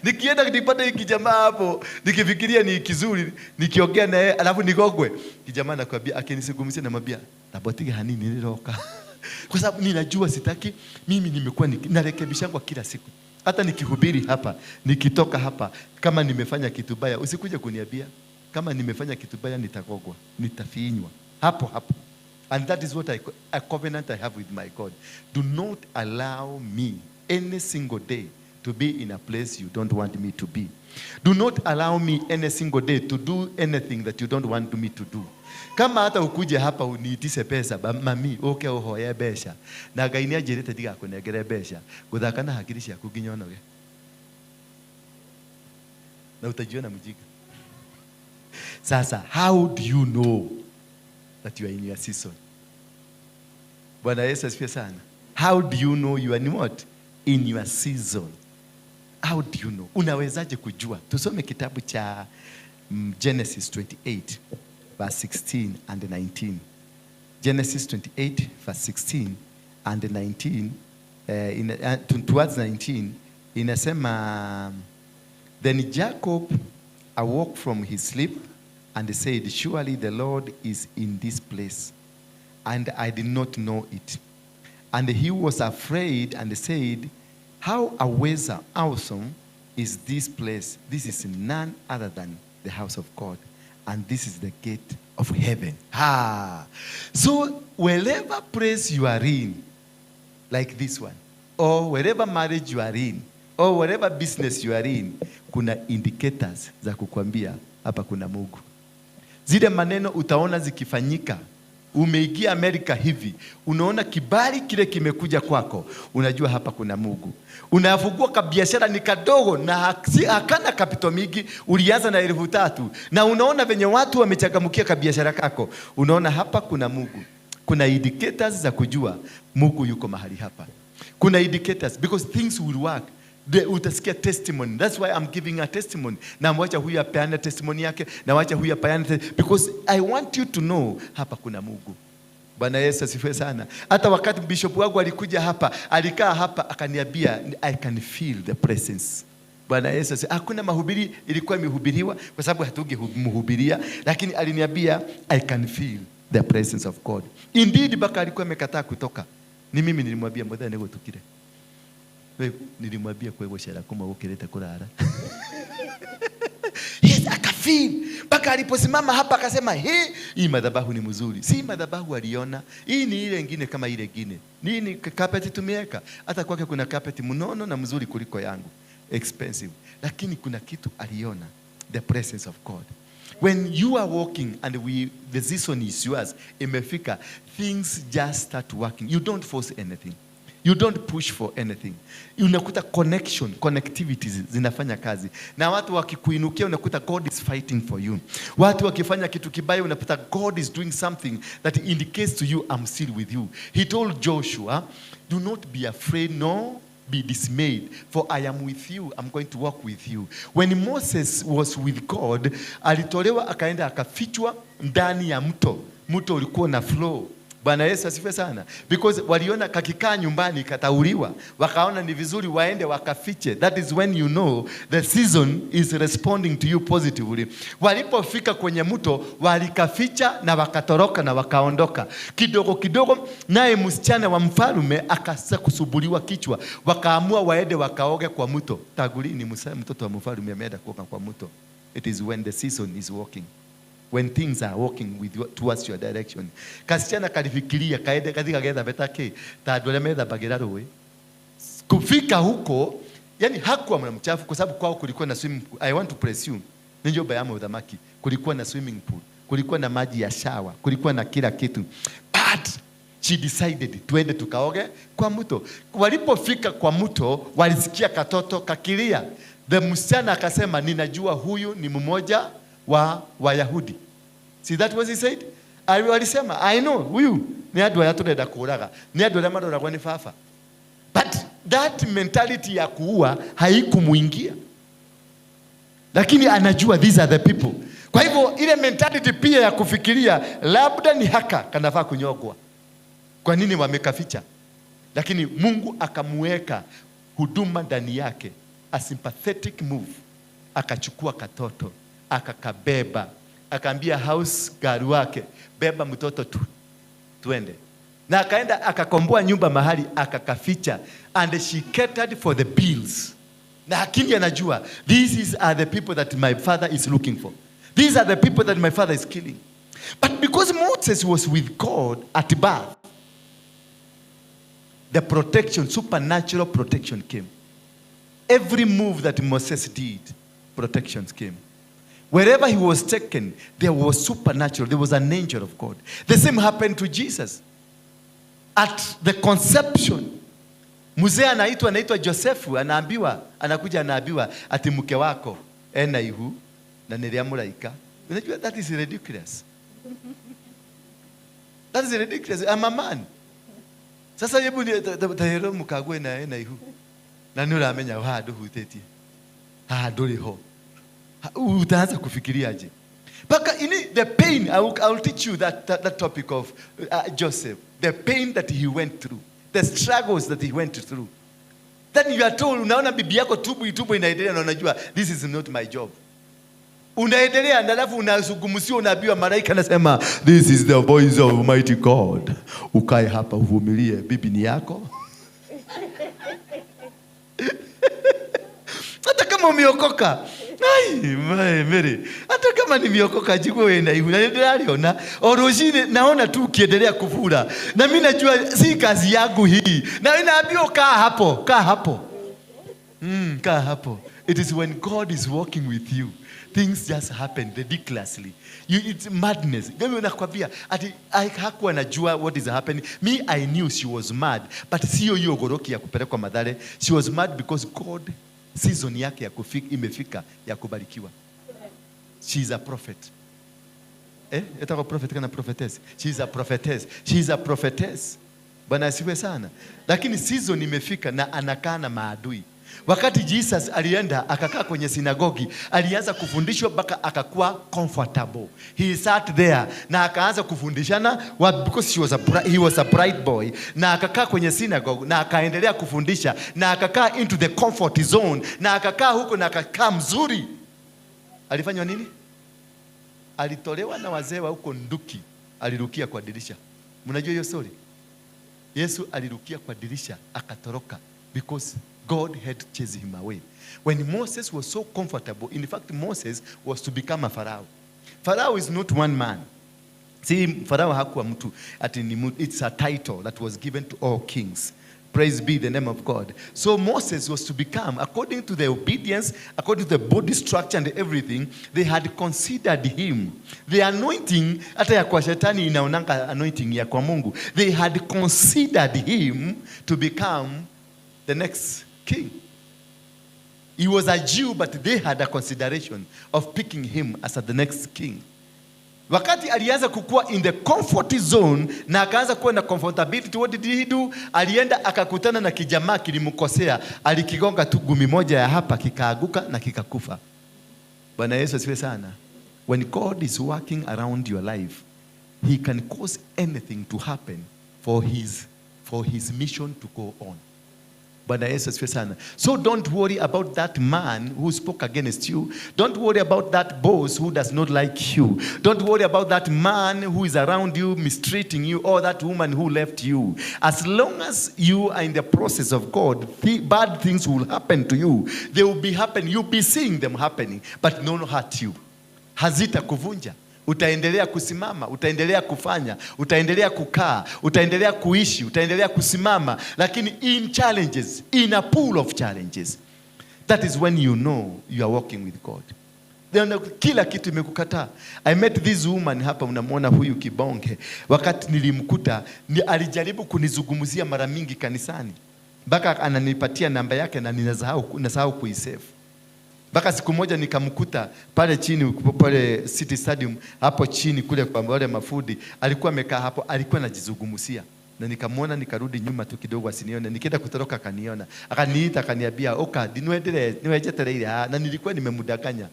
Nikienda nipate hiki jamaa hapo, nikifikiria ni kizuri, nikiongea naye alafu nigongwe, kijamaa nakwambia, akinisugumisia namwambia nabotiga hanini nediroka. Kwa sababu ninajua sitaki. Mimi nimekuwa narekebisha kwa kila siku. Hata nikihubiri hapa, nikitoka hapa, kama nimefanya kitu baya, usikuje kuniambia. Kama nimefanya kitu baya nitagogwa, nitafinywa hapo hapo. And that is what a covenant I have with my God. Do not allow me any single day to be in a place you don't want me to be. Do not allow me any single day to do anything that you don't want me to do. Kama hata ukuje hapa uniitise pesa, mami, uke uhoye mbeca. Na Ngai nĩanjĩrĩte ndigakũnengere mbeca. Gũthaka na hakiri ciaku nginya ũnoge. Na utajiona mjinga. Sasa, how do you know that you are in your season? Bwana Yesu asifiwe sana. How do you know you are in what? In your season. How do you know? Unawezaje kujua? Tusome kitabu cha Genesis 28 verse 16 and 19. Genesis 28 verse 16 and 19, towards 19, inasema, Then Jacob awoke from his sleep and said, Surely the Lord is in this place, and I did not know it. And he was afraid and said, "How awesome is this place? This is none other than the house of God. And this is the gate of heaven." Ah. So wherever place you are in, like this one, or wherever marriage you are in, or whatever business you are in, kuna indicators za kukwambia hapa kuna Mungu. Zile maneno utaona zikifanyika. Umeingia Amerika hivi, unaona kibali kile kimekuja kwako, unajua hapa kuna Mungu. Unafungua kabiashara ni kadogo na hakana capital mingi, ulianza na 3,000 na unaona venye watu wamechangamkia kabiashara kako, unaona hapa kuna Mungu. Kuna indicators za kujua Mungu yuko mahali hapa. Kuna indicators because things will work. Utasikia testimony. That's why I'm giving a testimony. Na mwacha huyu apeane testimony yake, na wacha huyu apeane because I want you to know hapa kuna Mungu. Bwana Yesu asifiwe sana. Hata wakati bishop wangu alikuja hapa, alikaa hapa akaniambia, "I can feel the presence." Bwana Yesu asifiwe. Hakuna mahubiri ilikuwa imehubiriwa kwa sababu hatungemhubiria, lakini aliniambia, "I can feel the presence of God." Indeed, mpaka alikuwa amekataa kutoka. Ni mimi nilimwambia, "Mwathani nĩgũtukire." We, nilimwambia kwegocera kuma gukirite kurara. Yes, akafeel mpaka aliposimama hapa akasema, "Hii madhabahu ni mzuri." Si madhabahu aliona, hii ni ile ingine kama ile ingine. Nini carpet tumeweka? Hata kwake kuna carpet mnono na mzuri kuliko yangu. Expensive. Lakini kuna kitu aliona, the presence of God. When you are walking and the season is yours, imefika, things just start working. You don't force anything. You don't push for anything. Unakuta connection, connectivities zinafanya kazi. Na watu wakikuinukia unakuta God is fighting for you. Watu wakifanya kitu kibaya unakuta God is doing something that indicates to you, "I'm still with you." He told Joshua, "Do not be afraid, nor be dismayed, for I am with you. I'm going to walk with you." When Moses was with God, alitolewa akaenda akafichwa ndani ya mto. Mto ulikuwa na flow. Bwana Yesu asifiwe sana. Because waliona kakikaa nyumbani katauliwa, wakaona ni vizuri waende wakafiche. That is when you know the season is responding to you positively. Walipofika kwenye mto walikaficha na wakatoroka na wakaondoka. Kidogo kidogo naye msichana wa mfalme akaanza kusumbuliwa kichwa. Wakaamua waende wakaoge kwa mto. Tagulini mtoto wa mfalme ameenda kuoga kwa mto. It is when the season is working. When things are working with you, towards your direction. Kasichana kalifikiria kaende katika getha betake ta andũ arĩa methambagĩra rũĩ. Kufika huko, yani hakuwa mchafu kwa sababu kwao kulikuwa na swimming pool. I want to presume ni nyumba ya mũthamaki, kulikuwa na swimming pool, kulikuwa na maji ya shower, kulikuwa na kila kitu. But she decided tuende tukaoge kwa mto. Walipofika kwa mto, walisikia katoto kakilia. The msichana akasema, "Ninajua huyu ni mmoja wa Wayahudi." See, that was he said? Walisema, "I know, huyu ni andũ arĩa tũrenda kũraga, nĩ andũ arĩa maroragwo nĩ baba." But that mentality ya kuua haikumuingia. Lakini anajua these are the people. Kwa hivyo ile mentality pia ya kufikiria labda ni haka kanafaa kunyongwa. Kwa nini wamekaficha? Lakini Mungu akamuweka huduma ndani yake, a sympathetic move. Akachukua katoto, akakabeba, akaambia house girl wake, "Beba mtoto tu, tuende." Na akaenda akakomboa nyumba mahali akakaficha, and she catered for the bills. Na lakini anajua these are the people that my father is looking for. These are the people that my father is killing. But because Moses was with God at birth, the protection, supernatural protection came. Every move that Moses did, protections came. Wherever he was taken, there was supernatural. There was an angel of God. The same happened to Jesus. At the conception, mzee anaitwa Josefu, anaambiwa, anakuja anaambiwa ati mke wako ena ihu na ni rĩa mũraika. Unajua that is ridiculous. That is ridiculous. I'm a man. Sasa hebu ni tahero mukague na ena ihu. Na nĩ ũramenya haha ndũhutĩtie. Haha ndũrĩ ho. Utaanza kufikiriaje? Mpaka ini the pain, I will teach you that topic of Joseph, the pain that he went through, the struggles that he went through. Then you are told, unaona bibi yako tubu tubu inaendelea na unajua this is not my job. Unaendelea na alafu unazungumziwa, unaambiwa malaika anasema this is the voice of mighty God. Ukae hapa uvumilie, bibi ni yako. Hata kama umeokoka. Ai, Mary. Hata kama nimeokoka jiko wewe na ihu. Na ndio orojine naona tu ukiendelea kuvura. Na mimi najua si kazi yangu hii. Na naambiwa kaa hapo, kaa hapo. Kaa hapo. It is when God is working with you, things just happen ridiculously. It's madness. Mimi nakwambia ati hakuwa najua what is happening. Me, I knew she was mad, but sio hiyo goroki ya kupelekwa Mathare. She was mad because God season yake ya kufika imefika ya kubarikiwa. She is a prophet. Etako prophet kana prophetess. She is a prophetess. She is a prophetess. Bwana asifiwe sana. Lakini season imefika na anakaa na maadui. Wakati Jesus alienda akakaa kwenye sinagogi, alianza kufundishwa mpaka akakuwa comfortable. He sat there na akaanza kufundishana because he was a bright boy, na akakaa kwenye synagogue na akaendelea kufundisha na akakaa into the comfort zone na akakaa huko na akakaa mzuri. Alifanywa nini? Alitolewa na wazee wa huko nduki, alirukia kwa dirisha. Mnajua hiyo story? Yesu alirukia kwa dirisha akatoroka because God had chased him away. When Moses was so comfortable, in fact, Moses was to become a Pharaoh. Pharaoh is not one man. See, Pharaoh hakuwa mtu, it's a title that was given to all kings. Praise be the name of God. So Moses was to become, according to the obedience, according to the body structure and everything, they had considered him. The anointing, hata ya kwa shetani inaonanga anointing ya kwa Mungu. They had considered him to become the next king. He was a Jew, but they had a consideration of picking him as the next king. Wakati alianza kukua in the comfort zone na akaanza kuwa na comfortability, what did he do? Alienda akakutana na kijamaa kilimkosea, alikigonga tu gumi moja ya hapa kikaaguka na kikakufa. Bwana Yesu asifiwe sana. When God is working around your life, he can cause anything to happen for his mission to go on. Bwana Yesu asifiwe sana. So don't worry about that man who spoke against you. Don't worry about that boss who does not like you. Don't worry about that man who is around you mistreating you, or that woman who left you. As long as you are in the process of God, bad things will happen to you. They will be happening. You'll be seeing them happening, but no hurt you. Hazita kuvunja. Utaendelea kusimama, utaendelea kufanya, utaendelea kukaa, utaendelea kuishi, utaendelea kusimama, lakini in challenges, in a pool of challenges. That is when you know you are walking with God. Then kila kitu imekukataa. I met this woman hapa, unamwona huyu kibonge. Wakati nilimkuta, alijaribu kunizungumzia mara mingi kanisani. Mpaka ananipatia namba yake na ninasahau kuisave. Mpaka siku moja nikamkuta pale chini, pale City Stadium, hapo chini kule kwa wale mafudi, alikuwa amekaa hapo, alikuwa anajizungumzia. Na nikamwona, nikarudi nyuma tu kidogo asinione. Nikienda kutoroka akaniona. Akaniita akaniambia, "Oka, niwejetere." Na nilikuwa nimemdanganya.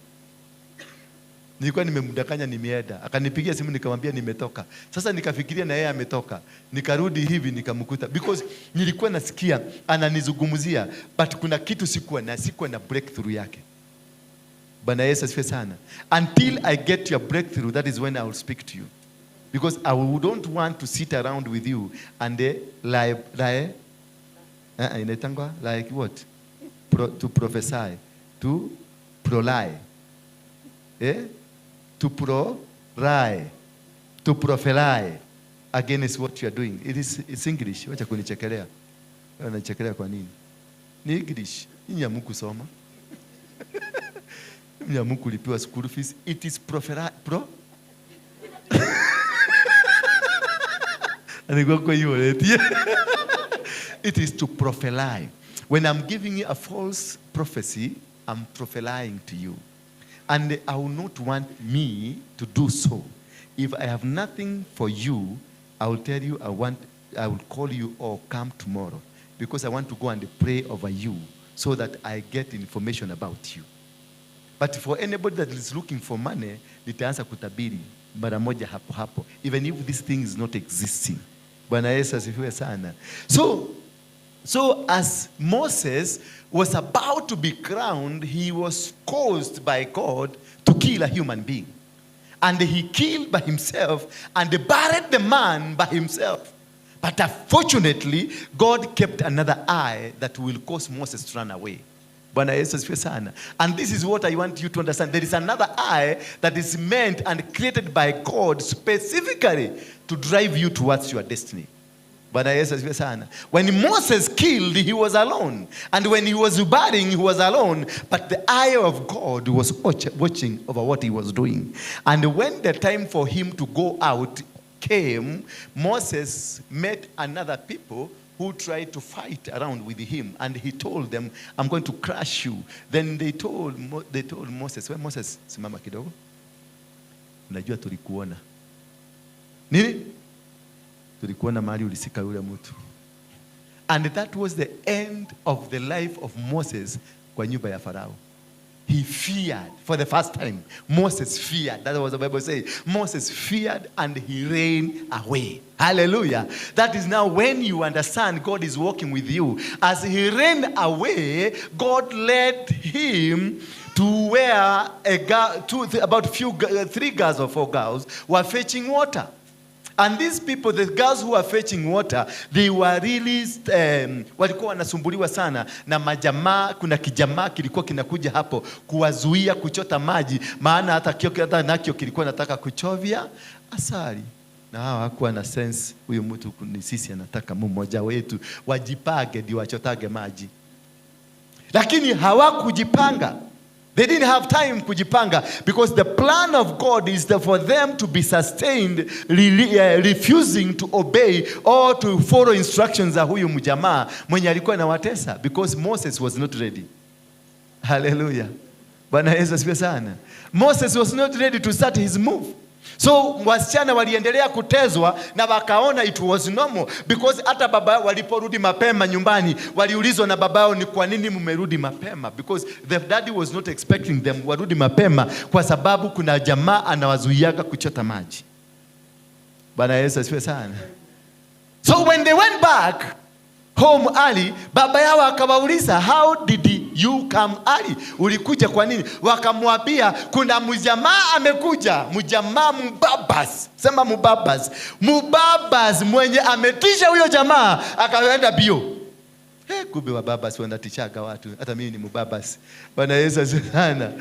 Nilikuwa nimemdanganya nimeenda. Akanipigia simu nikamwambia nimetoka. Sasa nikafikiria na yeye ametoka. Nikarudi hivi nikamkuta because nilikuwa nasikia ananizungumzia, but kuna kitu sikuwa na breakthrough yake. Bwana Yesu asifiwe sana. Until I get your breakthrough, that is when I will speak to you. Because I don't want to sit around with you and lie like what? To prophesy, to prolie. To pro-lie, to prophesy against what you are doing. It's English. Wacha kunichekelea. Unanichekelea kwa nini? Ni English. Nyinyi hamkusoma. Nyinyi hamkulipiwa school fees. It is pro. It is to prophesy. When I'm giving you a false prophecy, I'm prophesying to you. And I will not want me to do so. If I have nothing for you, I will tell you I will call you or come tomorrow. Because I want to go and pray over you so that I get information about you. But for anybody that is looking for money, nitaanza kutabiri mara moja hapo hapo. Even if this thing is not existing. Bwana Yesu asifiwe sana. So, So as Moses was about to be crowned, he was caused by God to kill a human being. And he killed by himself and buried the man by himself. But unfortunately, God kept another eye that will cause Moses to run away. Bwana Yesu asifiwe sana. And this is what I want you to understand. There is another eye that is meant and created by God specifically to drive you towards your destiny. Bwana Yesu asifiwe sana. When Moses killed, he was alone. And when he was burying, he was alone. But the eye of God was watching over what he was doing. And when the time for him to go out came, Moses met another people who tried to fight around with him. And he told them, "I'm going to crush you." Then they told Moses, "Well, Moses, simama kidogo. Unajua tulikuona." Nini? "Tulikuona mahali ulizika yule mtu." And that was the end of the life of Moses kwa nyumba ya Farao. He feared for the first time. Moses feared. That was the Bible says. Moses feared and he ran away. Hallelujah. That is now when you understand God is walking with you. As he ran away, God led him to where a girl, two, about few, three girls or four girls were fetching water. And these people, the girls who were fetching water, they were really walikuwa wanasumbuliwa sana na majamaa. Kuna kijamaa kilikuwa kinakuja hapo kuwazuia kuchota maji, maana hata nakyo kilikuwa nataka kuchovya asali na hawa hawakuwa na sense, huyu mtu ni sisi anataka mmoja wetu wajipange ndio wachotage maji, lakini hawakujipanga. They didn't have time kujipanga because the plan of God is that for them to be sustained, refusing to obey or to follow instructions za huyu mjamaa mwenye alikuwa anawatesa because Moses was not ready. Hallelujah. Bwana Yesu asifiwe sana. Moses was not ready to start his move. So wasichana waliendelea kuteswa na wakaona it was normal because hata baba waliporudi mapema nyumbani waliulizwa na baba yao, "Ni kwa nini mmerudi mapema?" Because the daddy was not expecting them warudi mapema kwa sababu kuna jamaa anawazuiaga kuchota maji. Bwana Yesu asifiwe sana. So when they went back home early, baba yao akawauliza, "How did you come early? Ulikuja kwa nini?" Wakamwambia kuna mjamaa amekuja, mjamaa mubabas, sema mubabas, mubabas mwenye ametisha huyo jamaa akaenda bio. Hey, kumbe wababas wanatishaga watu. Hata mimi ni mubabas. Bwana Yesu asifiwe sana.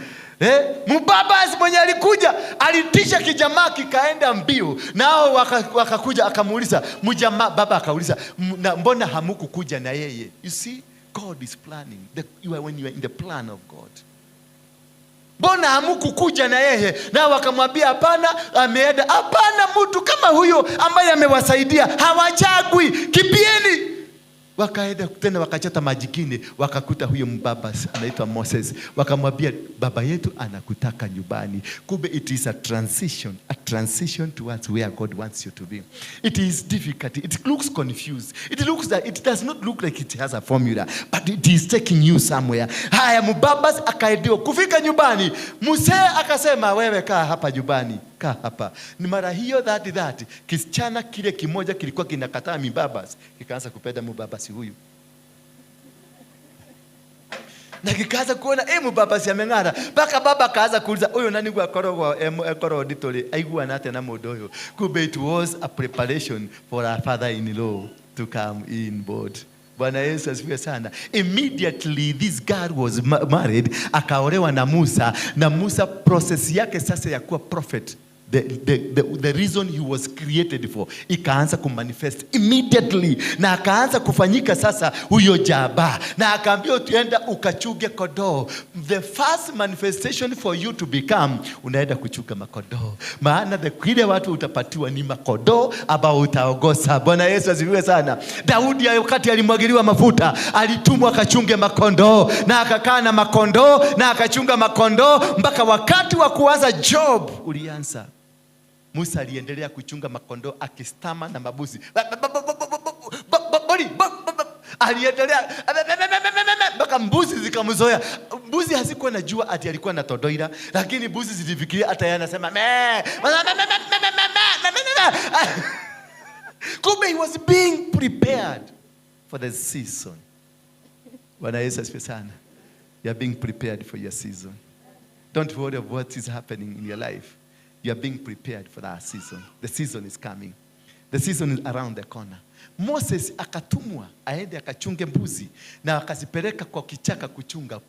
Mubabas mwenye alikuja alitisha kijamaa kikaenda mbio, nao wakakuja akamuuliza mjamaa, baba akauliza, "Na mbona hamukukuja na yeye?" You see, God is planning. When you are in the plan of God. "Mbona hamukukuja na yeye?" Nao wakamwambia, "Hapana, ameenda." "Hapana, mtu kama huyo ambaye amewasaidia hawachagui, kimbieni." Wakaenda tena wakachota maji kine, wakakuta huyo mbaba anaitwa Moses, wakamwambia, "Baba yetu anakutaka nyumbani." Kumbe it is a transition towards where God wants you to be. It is difficult, it looks confused, it looks that it does not look like it has a formula, but it is taking you somewhere. Haya, mbabas akaendiwa kufika nyumbani, mzee akasema, "Wewe kaa hapa nyumbani, kaa hapa." Ni mara hiyo dhati dhati, kisichana kile kimoja kilikuwa kinakataa mibabas kikaanza kupenda mubabasi huyu na kikaanza kuona mubabasi ameng'ara, mpaka baba akaanza kuuliza, "Huyu nani gwakoragwo ekorwo nditũrĩ aiguana atĩa na mũndũ ũyũ?" Kumbe it was a preparation for our father in law to come in board. Bwana Yesu asifiwe sana. Immediately this girl was married, akaolewa na Musa, na Musa process yake sasa ya kuwa prophet, the reason he was created for ikaanza kumanifest immediately, na akaanza kufanyika sasa huyo jaba, na akaambiwa, "Tuenda ukachunge kondoo." The first manifestation for you to become, unaenda kuchunga makondoo, maana the kile watu utapatiwa ni makondoo ambao utaongoza. Bwana Yesu asifiwe sana. Daudi wakati alimwagiliwa mafuta alitumwa akachunge makondoo, na akakaa na makondoo na akachunga makondoo mpaka wakati wa kuanza job ulianza. Musa aliendelea kuchunga makondoo akistama na mabuzi. Aliendelea mpaka mbuzi zikamzoea. Mbuzi hazikuwa najua ati alikuwa na todoira, lakini mbuzi zilifikiria hata yeye anasema me. Kumbe he was being prepared for the season. Bwana Yesu asifiwe sana. You are being prepared for your season. Don't worry of what is happening in your life. You are being prepared for that season. The season is coming. The season is around the corner. Moses akatumwa aende akachunge mbuzi na akazipeleka kwa kichaka kuchunga.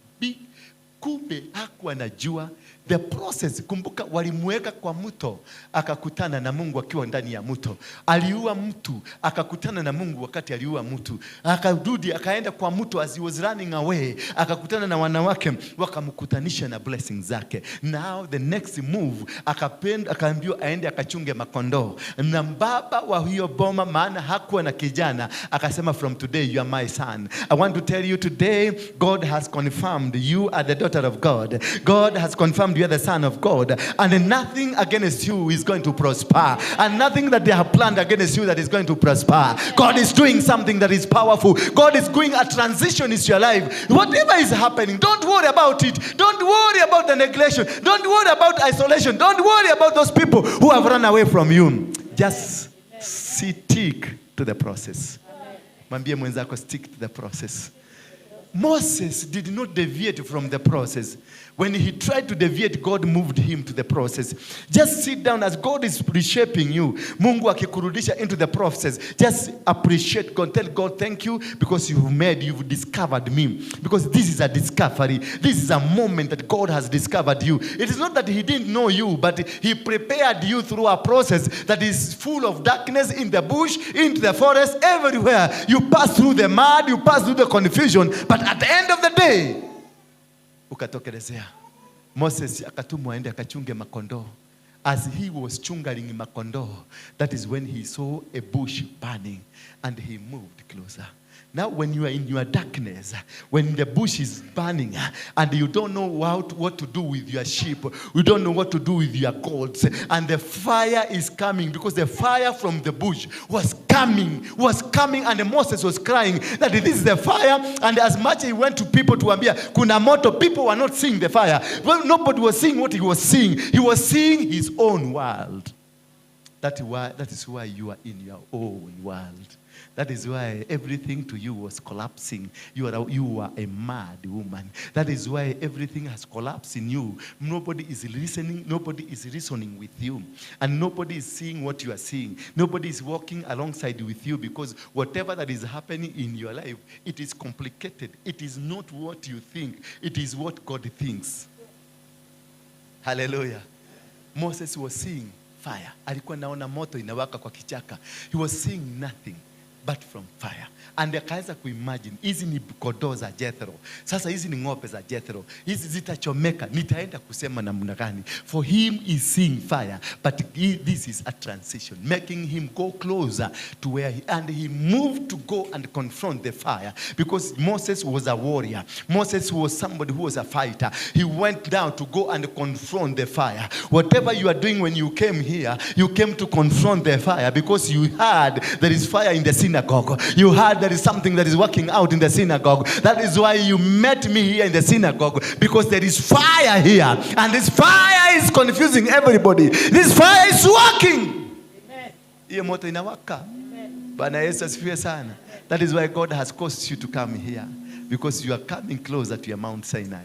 Kumbe hakuwa anajua the process. Kumbuka walimweka kwa mto, akakutana na Mungu akiwa ndani ya mto. Aliua mtu, akakutana na Mungu wakati aliua mtu. Akarudi akaenda kwa mto as he was running away, akakutana na wanawake wakamkutanisha na blessings zake. Now the next move akaambiwa aende akachunge makondoo. Na baba wa hiyo boma, maana hakuwa na kijana, akasema from today you are my son. I want to tell you today, God has confirmed you are the daughter of God. God has confirmed you are the son of God, and nothing against you is going to prosper, and nothing that they have planned against you that is going to prosper. God is doing something that is powerful. God is going a transition in your life. Whatever is happening, don't worry about it. Don't worry about the neglection. Don't worry about isolation. Don't worry about those people who have run away from you. Just stick to the process. Mwambie mwenzako, stick to the process. Moses did not deviate from the process. When he tried to deviate, God moved him to the process. Just sit down as God is reshaping you. Mungu akikurudisha into the process. Just appreciate God. Tell God thank you because you've discovered me. Because this is a discovery. This is a moment that God has discovered you. It is not that he didn't know you, but he prepared you through a process that is full of darkness in the bush, into the forest, everywhere. You pass through the mud, you pass through the confusion, but at the end of the day, ukatokelezea. Moses akatumwa aende akachunge makondoo. As he was chungaring makondoo, that is when he saw a bush burning and he moved closer. Now when you are in your darkness, when the bush is burning and you don't know what to do with your sheep, you don't know what to do with your goats, and the fire is coming, because the fire from the bush was coming, and Moses was crying that this is the fire. And as much as he went to people to ambia, kuna moto, people were not seeing the fire. Well, nobody was seeing what he was seeing. He was seeing his own world. That is why you are in your own world. That is why everything to you was collapsing. You are a mad woman. That is why everything has collapsed in you. Nobody is listening. Nobody is reasoning with you. And nobody is seeing what you are seeing. Nobody is walking alongside with you, because whatever that is happening in your life, it is complicated. It is not what you think. It is what God thinks. Hallelujah. Moses was seeing fire. Alikuwa naona moto inawaka kwa kichaka. He was seeing nothing but from fire. And akaanza kuimagine, hizi ni kondoo za Jethro. Sasa hizi ni ng'ombe za Jethro. Hizi zitachomeka. Nitaenda kusema namna gani? For him is seeing fire, but this is a transition, making him go closer to where he, and he moved to go and confront the fire, because Moses was a warrior. Moses was somebody who was a fighter. He went down to go and confront the fire. Whatever you are doing when you came here, you came to confront the fire, because you heard there is fire in the synagogue. You heard there is something that is working out in the synagogue. That is why you met me here in the synagogue, because there is fire here, and this fire is confusing everybody. This fire is working. Hiyo moto inawaka. Bwana Yesu asifiwe sana. That is why God has caused you to come here, because you are coming closer to your Mount Sinai.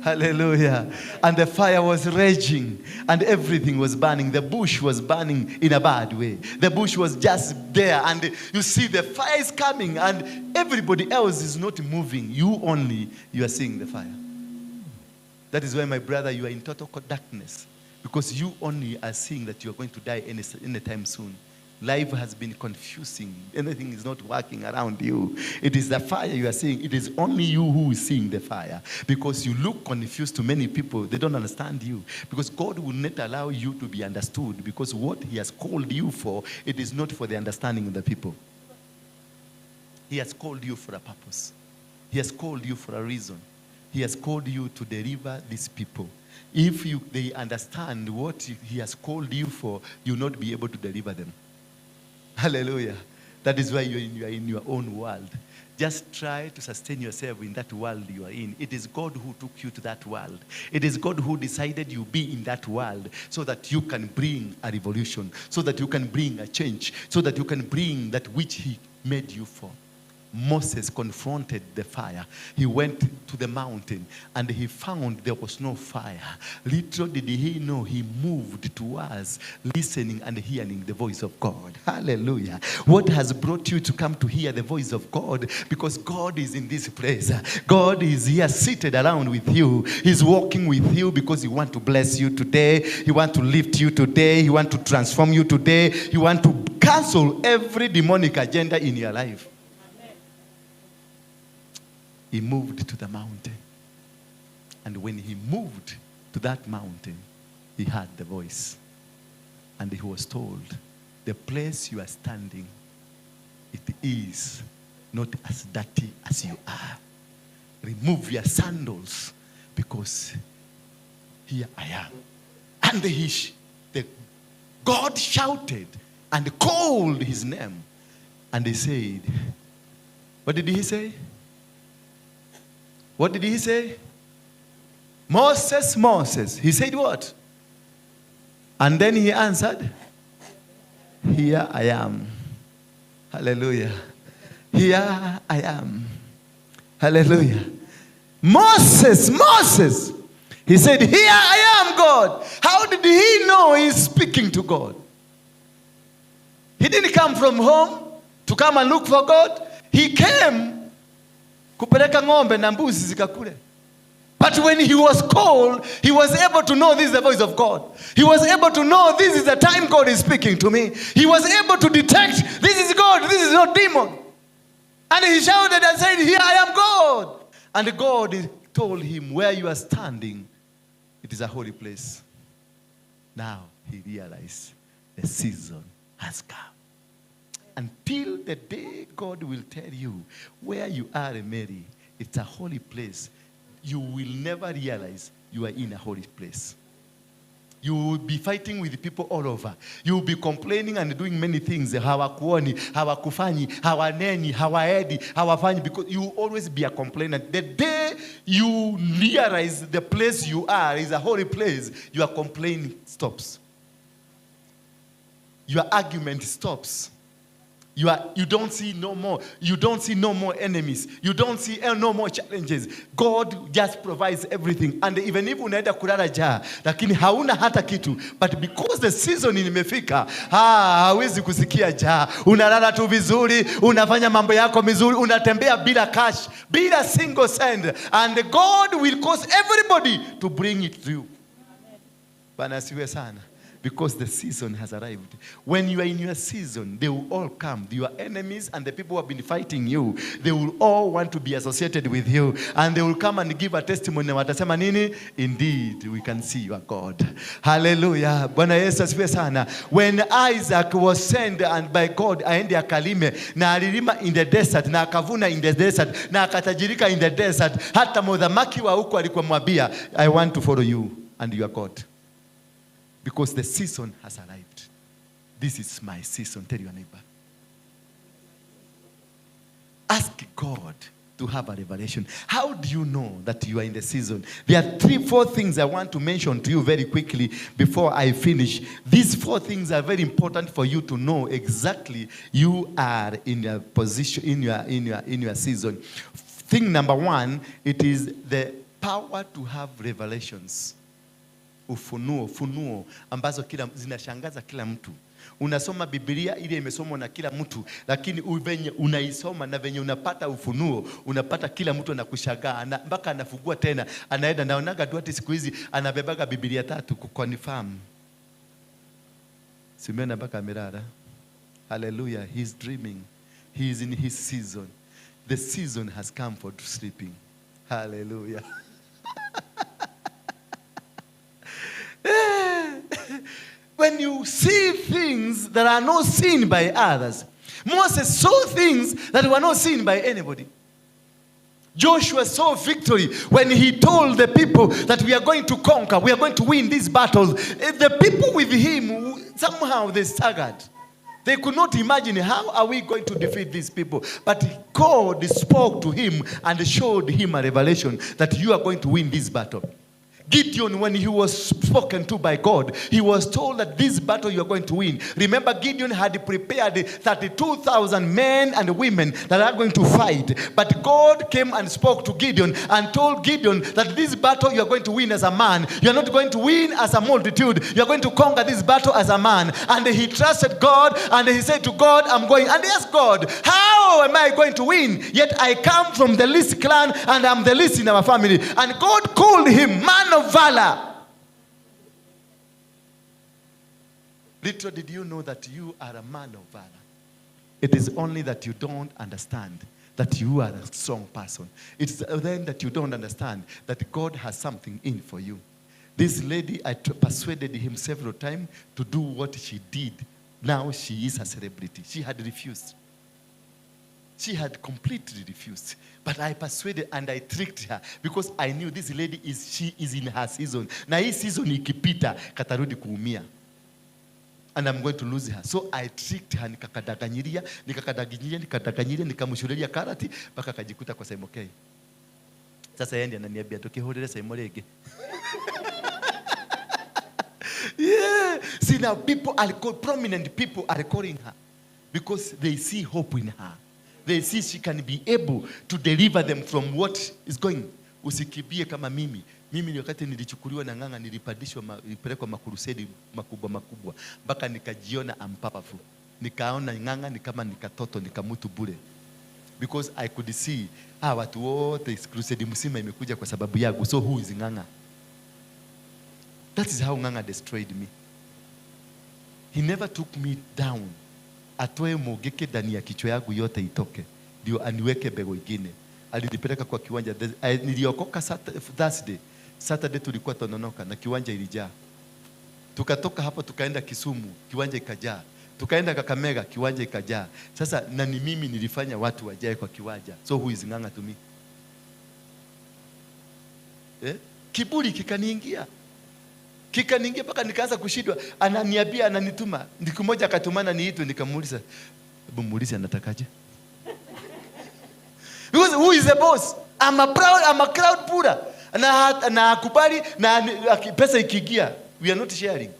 Hallelujah. And the fire was raging and everything was burning. The bush was burning in a bad way. The bush was just there, and you see the fire is coming and everybody else is not moving. You only, you are seeing the fire. That is why, my brother, you are in total darkness, because you only are seeing that you are going to die any time soon. Life has been confusing. Anything is not working around you. It is the fire you are seeing. It is only you who is seeing the fire, because you look confused to many people. They don't understand you, because God will not allow you to be understood, because what he has called you for, it is not for the understanding of the people. He has called you for a purpose. He has called you for a reason. He has called you to deliver these people. If they understand what he has called you for, you will not be able to deliver them. Hallelujah. That is why you are in your own world. Just try to sustain yourself in that world you are in. It is God who took you to that world. It is God who decided you be in that world so that you can bring a revolution, so that you can bring a change, so that you can bring that which he made you for. Moses confronted the fire, he went to the mountain and he found there was no fire. Little did he know, he moved towards listening and hearing the voice of God. Hallelujah. What has brought you to come to hear the voice of God? Because God is in this place. God is here seated around with you. He's walking with you because he wants to bless you today. He wants to lift you today. He wants to transform you today. He wants to cancel every demonic agenda in your life. He moved to the mountain. And when he moved to that mountain, he heard the voice. And he was told, the place you are standing, it is not as dirty as you are. Remove your sandals, because here I am. And the God shouted and called his name. And he said, what did he say? What did he say? Moses, Moses. He said what? And then he answered, here I am. Hallelujah. Here I am. Hallelujah. Moses, Moses. He said, here I am, God. How did he know he's speaking to God? He didn't come from home to come and look for God. He came kupeleka ng'ombe na mbuzi zikakule. But when he was called, he was able to know this is the voice of God. He was able to know this is the time God is speaking to me. He was able to detect this is God, this is not demon. And he shouted and said, here I am, God. And God told him, where you are standing, it is a holy place. Now he realized the season has come. Until the day God will tell you where you are, Mary, it's a holy place. You will never realize you are in a holy place. You will be fighting with people all over. You will be complaining and doing many things. Hawakuoni, hawakufanyi, hawaneni, hawaedi, hawafanyi. Because you will always be a complainer. The day you realize the place you are is a holy place, your complaining stops. Your argument stops. You don't see no more. You don't see no more enemies. You don't see no more challenges. God just provides everything. And even if unaenda kulala njaa, lakini hauna hata kitu. But because the season imefika, hawezi kusikia njaa. Unalala tu vizuri, unafanya mambo yako mizuri, unatembea bila cash, bila single cent. And God will cause everybody to bring it to you. Bwana asifiwe sana. Because the season has arrived. When you are in your season, they will all come. Your enemies and the people who have been fighting you, they will all want to be associated with you. And they will come and give a testimony. Watasema nini? Indeed, we can see you are God. Hallelujah. Bwana Yesu asifiwe sana. When Isaac was sent and by God, aende akalime, na alilima in the desert, na akavuna in the desert, na akatajirika in the desert. Hata mudhamaki wa huko alikuwa mwambia, I want to follow you and your God. Because the season has arrived. This is my season. Tell your neighbor. Ask God to have a revelation. How do you know that you are in the season? There are 3-4 things I want to mention to you very quickly before I finish. These 4 things are very important for you to know exactly you are in your position, in your season. Thing number 1, it is the power to have revelations. Ufunuo, funuo ambazo kila zinashangaza kila mtu. Unasoma Biblia ile imesomwa na kila mtu, lakini venye unaisoma na venye unapata ufunuo, unapata kila mtu anakushangaa, mpaka anafungua tena, anaenda. Naonaga tu hata siku hizi anabebaga Biblia 3 kuconfirm. Simeona mpaka amelala. Hallelujah, he's dreaming. He is in his season. The season has come for sleeping. Hallelujah. When you see things that are not seen by others. Moses saw things that were not seen by anybody. Joshua saw victory when he told the people that we are going to conquer, we are going to win these battles. The people with him, somehow they staggered. They could not imagine, how are we going to defeat these people? But God spoke to him and showed him a revelation that you are going to win this battle. Gideon, when he was spoken to by God, he was told that this battle you are going to win. Remember, Gideon had prepared 32,000 men and women that are going to fight. But God came and spoke to Gideon and told Gideon that this battle you are going to win as a man. You are not going to win as a multitude. You are going to conquer this battle as a man. And he trusted God and he said to God, I'm going. And he asked God, how am I going to win? Yet I come from the least clan and I'm the least in our family. And God called him man of valor. Little did you know that you are a man of valor. It is only that you don't understand that you are a strong person. It's then that you don't understand that God has something in for you. This lady, I persuaded him several times to do what she did. Now she is a celebrity. She had refused. She had completely refused. But I persuaded and I tricked her because I knew this lady is in her season. Na hii season ikipita, katarudi kuumia. And I'm going to lose her. So I tricked her, nikakadaganyiria, nikakadaganyiria, nikadaganyiria, nikamshururia karati, mpaka akajikuta kwa Simon K. Sasa yeye ndiye ananiambia tukihurire Simon rĩngĩ. Yeah. See, now people are prominent people are calling her because they see hope in her. They see she can be able to deliver them from what is going. Usikibie kama mimi. Mimi ni wakati nilichukuliwa na Ng'ang'a, nilipandishwa nilipelekwa makurusedi makubwa makubwa mpaka nikajiona I'm powerful. Nikaona Ng'ang'a ni kama nikatoto, nikamutu bure. Because I could see watu wote crusade mzima imekuja kwa sababu yangu. So who is Ng'ang'a? That is how Ng'ang'a destroyed me. He never took me down. Atoe mugeke ndani ya kichwa yangu yote itoke ndio aniweke mbegu ingine. Alinipeleka kwa kiwanja. Niliokoka Thursday. Saturday tulikuwa Tononoka na kiwanja ilijaa. Tukatoka hapo tukaenda Kisumu, kiwanja ikajaa. Tukaenda Kakamega, kiwanja ikajaa. Sasa na ni mimi nilifanya watu wajae kwa kiwanja. So who is Ng'ang'a to me? Kiburi kikaniingia. Kikaniingia mpaka nikaanza kushindwa. Ananiambia, ananituma. Siku moja akatumana niitwe, nikamuuliza, hebu muulize anatakaje? Because who is the boss? I'm a crowd puller. Na akubali na pesa ikiingia, we are not sharing.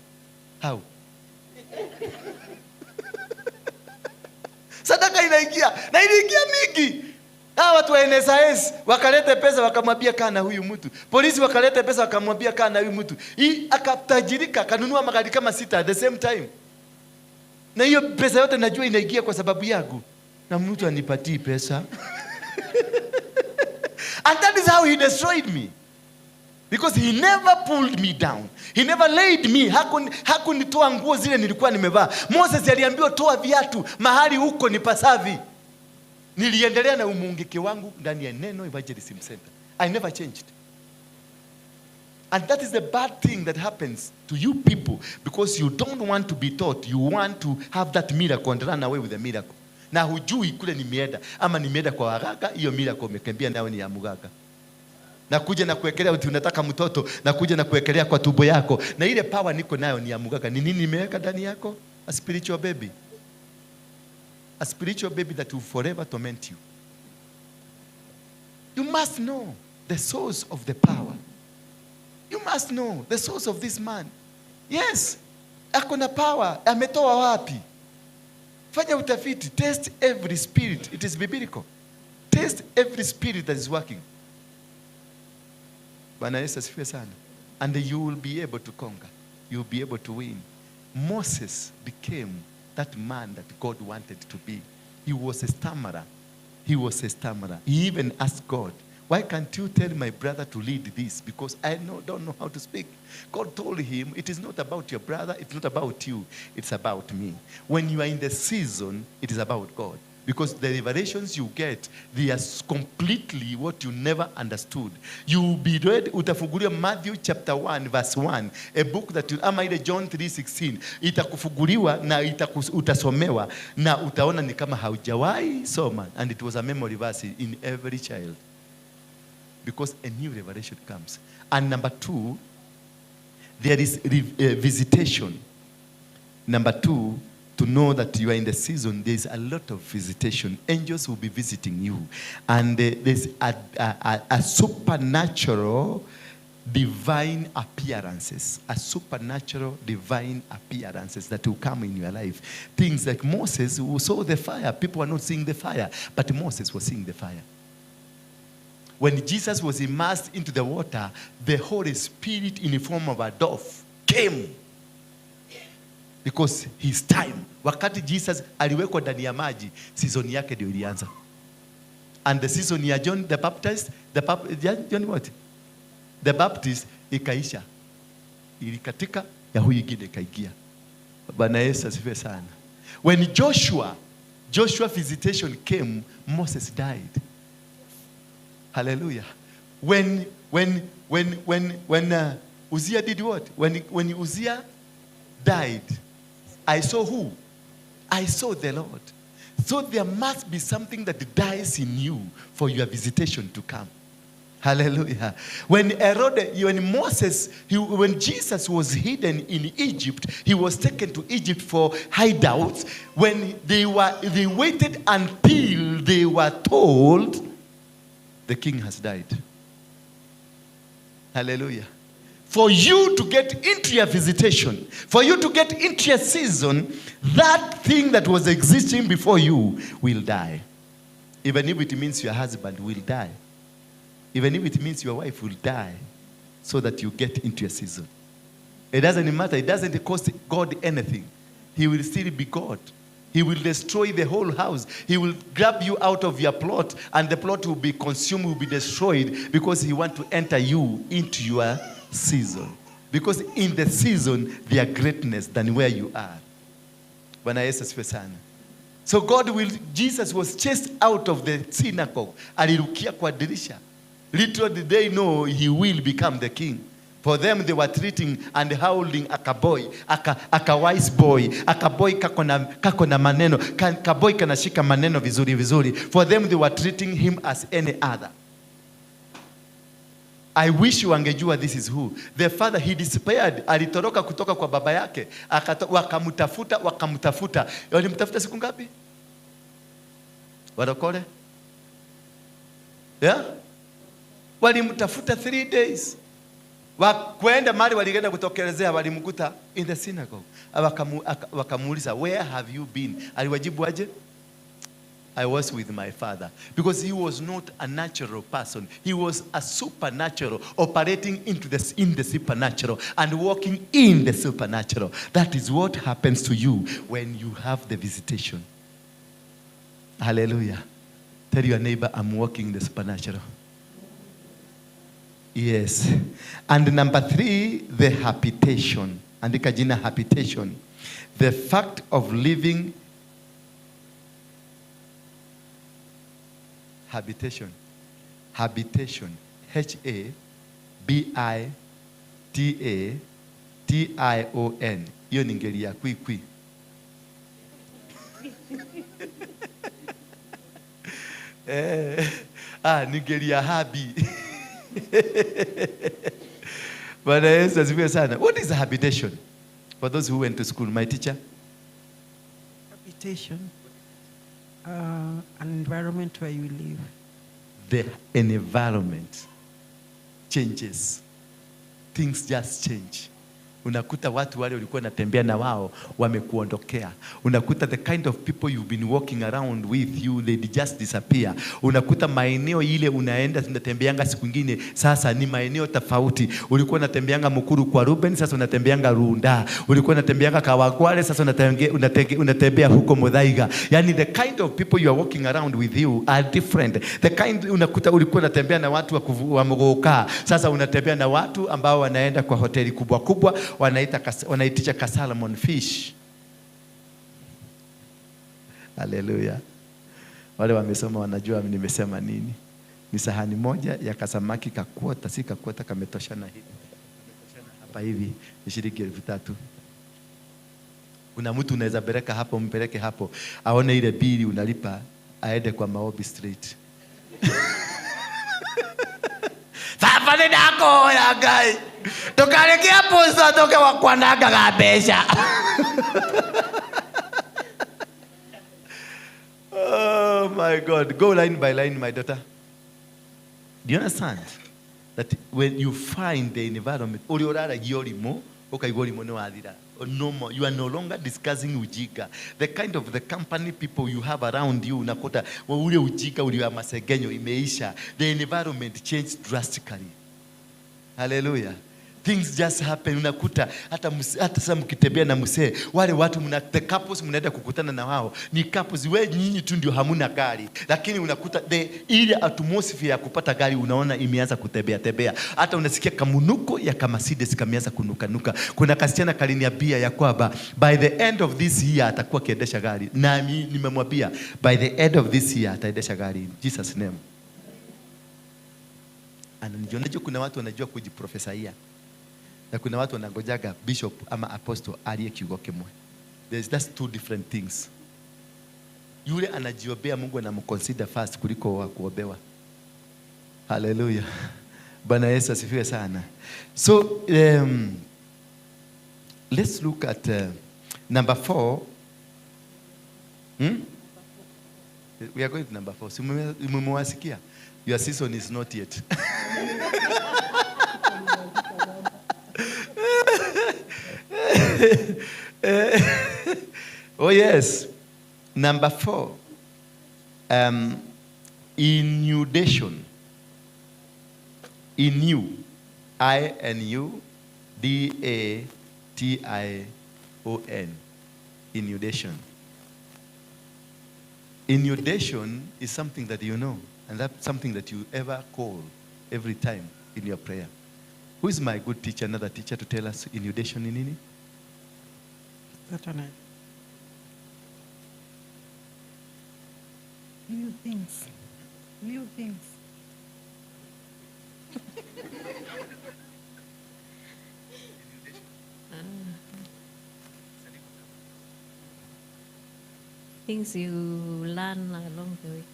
How? Sadaka inaingia na inaingia mingi. Hawa watu wa NSIS wakalete pesa wakamwambia kaa na huyu mtu. Polisi wakalete pesa wakamwambia kaa na huyu mtu. Hii akatajirika, akanunua magari kama 6 at the same time. Na hiyo pesa yote najua inaingia kwa sababu yangu. Na mtu anipatii pesa. And that is how he destroyed me. Because he never pulled me down. He never laid me. Hakunitoa nguo zile nilikuwa nimevaa. Moses aliambiwa toa viatu, mahali huko ni pasafi. Niliendelea na umungike wangu ndani ya Neno Evangelism Center. I never changed. And that is the bad thing that happens to you people, because you don't want to be taught. You want to have that miracle and run away with the miracle. Na hujui kule nimeenda ama nimeenda kwa waganga, hiyo miracle umekimbia nayo ni ya mganga. Na kuja na kuwekelea uti unataka mtoto, na kuja na kuwekelea kwa tumbo yako. Na ile power niko nayo ni ya mganga. Ni nini nimeweka ndani yako? A spiritual baby. A spiritual baby that will forever torment you. You must know the source of the power. You must know the source of this man. Yes, ako na power. Ametoa wapi? Fanya utafiti. Test every spirit. It is biblical. Test every spirit that is working. Bwana Yesu asifiwe sana. And you will be able to conquer. You will be able to win. Moses became that man that God wanted to be. He was a stammerer. He was a stammerer. He even asked God, why can't you tell my brother to lead this? Because I don't know how to speak. God told him, it is not about your brother, it's not about you, it's about me. When you are in the season, it is about God. Because the revelations you get, they are completely what you never understood. You will be read, utafunguliwa Matthew chapter 1 verse 1, a book that you, ama ile John 3:16, itakufunguliwa na utasomewa na utaona ni kama haujawahi soma. And it was a memory verse in every child. Because a new revelation comes. And number 2, there is visitation. Number 2, to know that you are in the season, there's a lot of visitation. Angels will be visiting you. And there's a supernatural divine appearances, a supernatural divine appearances that will come in your life. Things like Moses who saw the fire. People were not seeing the fire, but Moses was seeing the fire. When Jesus was immersed into the water, the Holy Spirit in the form of a dove came. Because his time. Wakati Jesus aliwekwa ndani ya maji, season yake ndio ilianza. And the season ya John the Baptist, John what? The Baptist ikaisha. Ilikatika, ya huyu ingine ikaingia. Bwana Yesu asifiwe sana. When Joshua visitation came, Moses died. Hallelujah. When Uzziah did what? When Uzziah died, I saw who? I saw the Lord. So there must be something that dies in you for your visitation to come. Hallelujah. When when Jesus was hidden in Egypt, he was taken to Egypt for hideouts. When they waited until they were told the king has died. Hallelujah. For you to get into your visitation, for you to get into your season, that thing that was existing before you will die. Even if it means your husband will die. Even if it means your wife will die, so that you get into your season. It doesn't matter. It doesn't cost God anything. He will still be God. He will destroy the whole house. He will grab you out of your plot, and the plot will be consumed, will be destroyed, because he wants to enter you into your season. Because in the season, there are greatness than where you are. Bwana Yesu asifiwe sana. So Jesus was chased out of the synagogue. Alirukia kwa dirisha. Little did they know he will become the king. For them, they were treating and howling a boy, a wise boy, a boy kako na maneno, kaboy kanashika maneno vizuri vizuri. For them, they were treating him as any other. I wish you wangejua this is who. The father, he disappeared. Alitoroka kutoka kwa baba yake. Wakamtafuta, wakamtafuta. Walimtafuta siku ngapi? Warokole? Yeah? Walimtafuta 3 days. Wakwenda mali walienda kutokelezea, walimkuta in the synagogue. Wakamuuliza, where have you been? Aliwajibu aje? I was with my father. Because he was not a natural person. He was a supernatural, operating in the supernatural and walking in the supernatural. That is what happens to you when you have the visitation. Hallelujah. Tell your neighbor, I'm walking in the supernatural. Yes. And number 3, the habitation. Andika jina habitation. The fact of living habitation. Habitation. H-A-B-I-T-A-T-I-O-N. Hiyo ni ngeli ya kwi kwi. Ni ngeli ya habi. Bwana Yesu asifiwe sana. What is a habitation? For those who went to school, my teacher. Habitation. An environment where you live. The environment changes. Things just change. Unakuta watu wale ulikuwa unatembea na wao wamekuondokea. Unakuta the kind of people you've been walking around with you, they just disappear. Unakuta maeneo ile unaenda unatembeanga siku nyingine, sasa ni maeneo tofauti. Ulikuwa unatembeanga Mukuru kwa Ruben, sasa unatembeanga Runda. Ulikuwa unatembeanga Kawangware, sasa unatembea huko Muthaiga. Yani the kind of people you are walking around with you are different. The kind unakuta ulikuwa unatembea na watu wa Mugoka, sasa unatembea na watu ambao wanaenda kwa hoteli kubwa kubwa, wanaitisha ka salmon fish. Hallelujah. Wale wamesoma wanajua nimesema nini. Ni sahani moja ya kasamaki kakuota, si kakuota, kametoshana hivi. Kametoshana hapa hivi, ni shilingi 3,000. Kuna mtu unaweza peleka hapo, mpeleke hapo, aone ile bili unalipa, aende kwa Maobi Street. Baba ni nako ya Ngai. Tukarekia posta toke wakwananga mbeca. Oh my God. Go line by line, my daughter. Do you understand? That when you find the environment, uri uraragia ũrimũ, ũkaigua ũrimũ nĩ wathira. No more. You are no longer discussing ujinga. The kind of the company people you have around you, unakuta ule ujinga ule wa masengenyo imeisha. The environment changed drastically. Hallelujah. Things just happen. Unakuta hata sasa mkitembea na msee, wale watu the couples mnaenda kukutana na wao ni couples, we nyinyi tu ndio hamuna gari, lakini unakuta ile atmosphere ya kupata gari unaona imeanza kutembea tembea. Hata unasikia kamunuko ya kama Mercedes kameanza kunukanuka. Kuna kasichana kaliniambia ya kwamba by the end of this year atakuwa akiendesha gari, na nimemwambia by the end of this year ataendesha gari in Jesus name. Ananijua, unajua kuna watu wanajua kujiprofesaia. Na kuna watu wanangojaga bishop ama apostle aliye kiugo kimwe. That's two different things. Yule anajiombea Mungu anamconsider first kuliko wa kuombewa. Hallelujah. Bwana Yesu asifiwe sana. So let's look at number 4. We are going to number 4. Si mmewasikia? Your season is not yet. Oh yes. Number 4. Inundation. Inu. I N U D A T I O N. Inundation. Inundation is something that you know, and that's something that you ever call every time in your prayer. Who is my good teacher, another teacher to tell us inundation in nini? That one I... New things. New things. Things you learn along the way.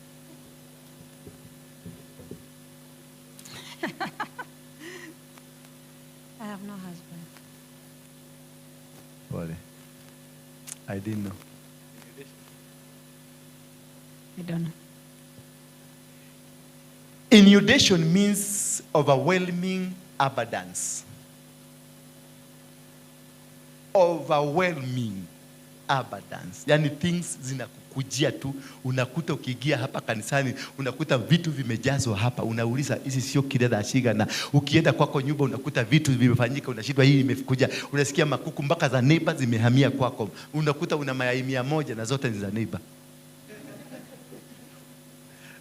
I have no husband. Pole. I didn't know. I don't know. Inundation means overwhelming abundance. Overwhelming abundance. Yani things zinakukujia tu, unakuta ukiingia hapa kanisani, unakuta vitu vimejazwa hapa, unauliza hizi sio kidada shiga, na ukienda kwako nyumba unakuta vitu vimefanyika, unashindwa hii imekuja, unasikia makuku mpaka za neighbor zimehamia kwako, unakuta una mayai 100 na zote ni za neighbor.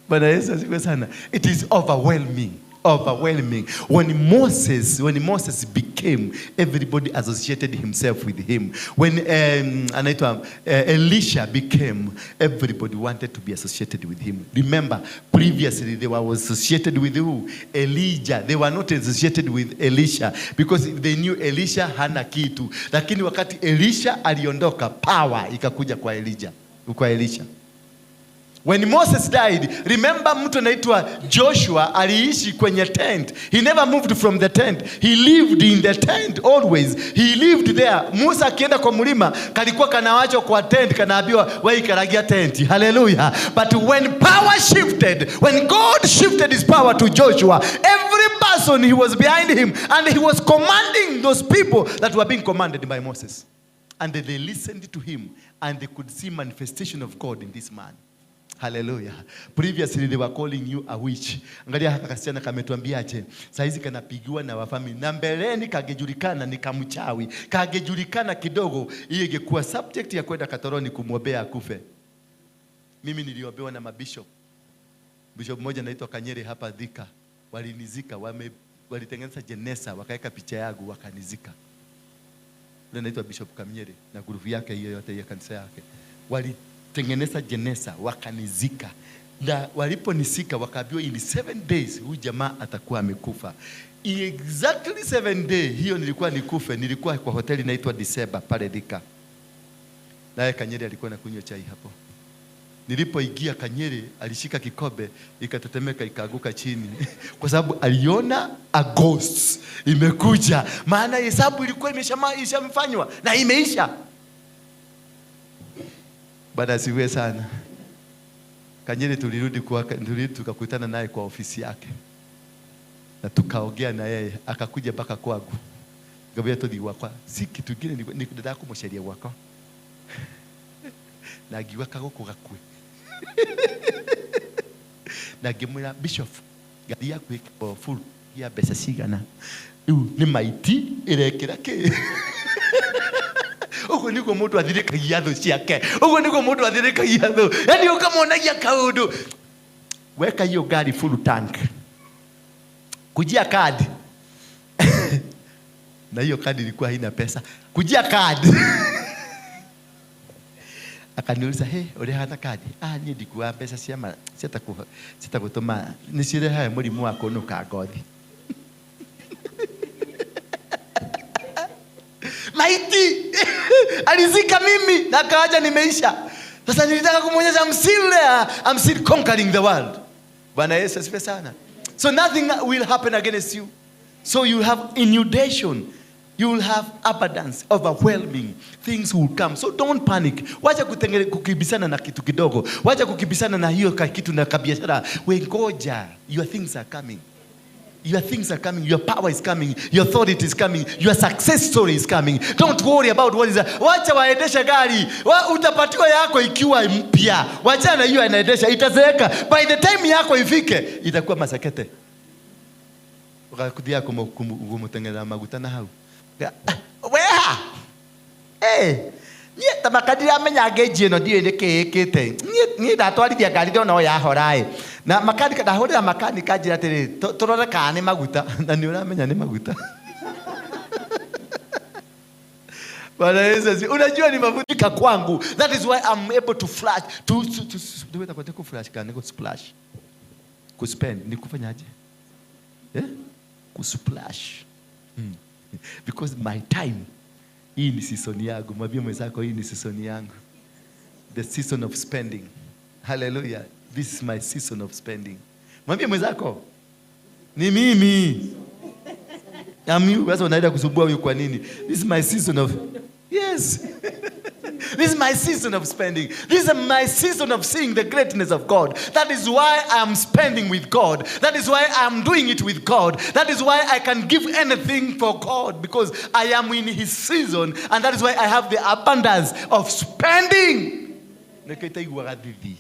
Bwana Yesu asifiwe sana. It is overwhelming. Overwhelming. When Moses became, everybody associated himself with him. When Elisha became, everybody wanted to be associated with him. Remember, previously they were associated with who? Elijah. They were not associated with Elisha because they knew Elisha hana kitu. Lakini wakati Elisha aliondoka, power ikakuja kwa Elijah, kwa Elisha. When Moses died, remember mtu anaitwa Joshua aliishi kwenye tent. He never moved from the tent. He lived in the tent always. He lived there. Musa akienda kwa mlima, kalikuwa kanawachwa kwa tent, kanaambiwa wewe ikaragia tent. Hallelujah. But when power shifted, when God shifted his power to Joshua, every person he was behind him and he was commanding those people that were being commanded by Moses. And they listened to him and they could see manifestation of God in this man. Hallelujah. Previously they were calling you a witch. Angalia haka kasichana kametuambiaje. Saizi kanapigiwa na wafami. Na mbeleni kagejulikana ni kamchawi. Kagejulikana kidogo, hiyo ingekuwa subject ya kwenda katoroni kumwombea akufe. Mimi niliombewa na mabishop. Bishop mmoja anaitwa Kanyere hapa Thika. Walinizika, walitengeneza jeneza, wakaweka picha yangu wakanizika. Yule anaitwa Bishop Kanyere na grupu yake hiyo yote ya kanisa yake. Walitengeneza jeneza wakanizika. Na waliponisika wakaambiwa in 7 days huyu jamaa atakuwa amekufa. Exactly 7 days hiyo nilikuwa nikufe, nilikuwa kwa hoteli inaitwa December pale Thika. Naye Kanyere alikuwa anakunywa chai hapo. Nilipoingia Kanyere alishika kikombe ikatetemeka ikaanguka chini kwa sababu aliona a ghost imekuja. Maana hesabu ilikuwa imeshamfanywa na imeisha. Bwana asifiwe sana. Kanyere tulirudi tukakutana naye kwa ofisi yake. Na tukaongea na yeye, akakuja mpaka kwangu. Ngambia tuthi gwakwa, si kitu kingine ni ndataka kumuceria gwakwa. Na ngiuga kagũkũ gakue. Na ngĩmwĩra Bishop, ngari yaku ĩkĩrwo full ya mbeca cigana? Rĩu nĩ maiti ĩrekĩra kĩ? Ũguo nĩguo mũndũ athirĩkagia thũ ciake. Ũguo nĩguo mũndũ athirĩkagia thũ. Yaani ũkamwonagia kaũndũ. Weka hiyo gari full tank. Kujia card. Na hiyo kadi ilikuwa haina pesa. Kujia card. Akaniuliza, "Hey, ũrehaga kadi?" Ah, niĩ ndikuaga mbeca cia ma ciatagũtũma nĩ cirehaga mũrimũ wa kũnũka ngothi. Maiti alizika mimi na akawacha nimeisha. Sasa nilitaka kumuonyesha I'm still there, I'm still conquering the world. Bwana Yesu asifiwe sana. So nothing will happen against you. So you have inundation. You will have abundance, overwhelming things will come. So don't panic. Wacha kukibisana na kitu kidogo. Wacha kukibisana na hiyo kitu na kabiashara. We ngoja, your things are coming. Your things are coming. Your power is coming. Your authority is coming. Your success story is coming. Don't worry about what is. Wacha waendeshe gari. Utapatiwa yako ikiwa mpya. Wacha na hiyo anaendesha itazeeka. By the time yako ifike itakuwa masakete. Ukakudia kumutengeneza maguta na hau. Weha. Niĩ ta makadira amenya ngeji ĩno ndiũĩ nĩkĩ ĩkĩte. Niĩ ndatwarithia ngari ndona o yahora ĩ. Na makanika ndahũrĩra makanika njĩra atĩrĩ, tũrore kana nĩ maguta. Na nĩ ũramenya nĩ maguta. Bwana Yesu asifiwe. Unajua ni mafuta kwangu. That is why I'm able to flash to to ku flash kana ku splash. Ku spend ni kufanyaje? Ku splash. Because my time, hii ni season yangu. Mwambie mwenzako hii ni season yangu. The season of spending. Hallelujah. This is my season of spending. Mwambie mwenzako ni mimi. Ami, sasa unaenda kusumbua huyu kwa nini? This is my season of yes. This is my season of spending. This is my season of seeing the greatness of God. That is why I am spending with God. That is why I am doing it with God. That is why I can give anything for God, because I am in his season, and that is why I have the abundance of spending. Nĩkĩo thithi.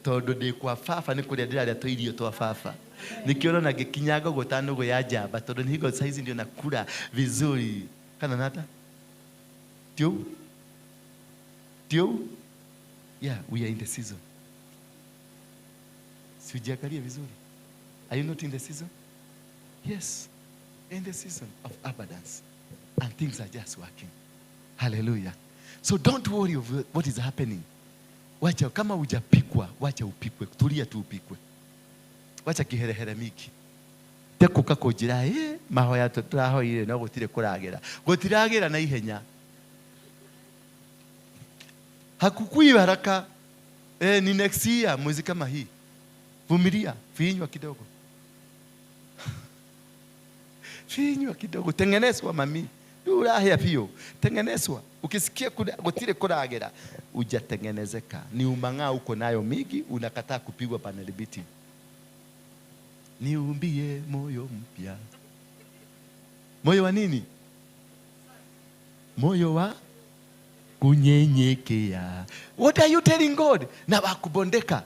Tondũ ndĩ kwa baba nĩ kũrĩa ndĩrarĩa tũirio twa baba. Nĩkĩo ũrona ngĩkinyanga ũguo ta nũgũ ya njamba, tondũ nĩ hingo saizi ndio nakula vizuri. Kana nata? Tio? Tio? Yeah, we are in the season. Si ujiangalie vizuri. Are you not in the season? Yes. In the season of abundance. And things are just working. Hallelujah. So don't worry of what is happening. Wacha kama hujapikwa, wacha upikwe. Tulia tu upikwe. Wacha kiherehere miki. Tekuka kujira, mahoya tũrahoire no gũtirĩ kũragĩra. Gũtiragĩra na ihenya. Hakukui haraka. Ni next year mwezi kama hii. Vumilia, finywa kidogo. Finywa kidogo, tengenezwa mami. Urahia pio. Tengenezwa. Ukisikia gũtirĩ kũragĩra, hujatengenezeka. Ni umang'aa uko nayo mingi, unakataa kupigwa panel beating. Niumbie moyo mpya. Moyo wa nini? Moyo wa kunyenyekea. What are you telling God? Na wakubondeka.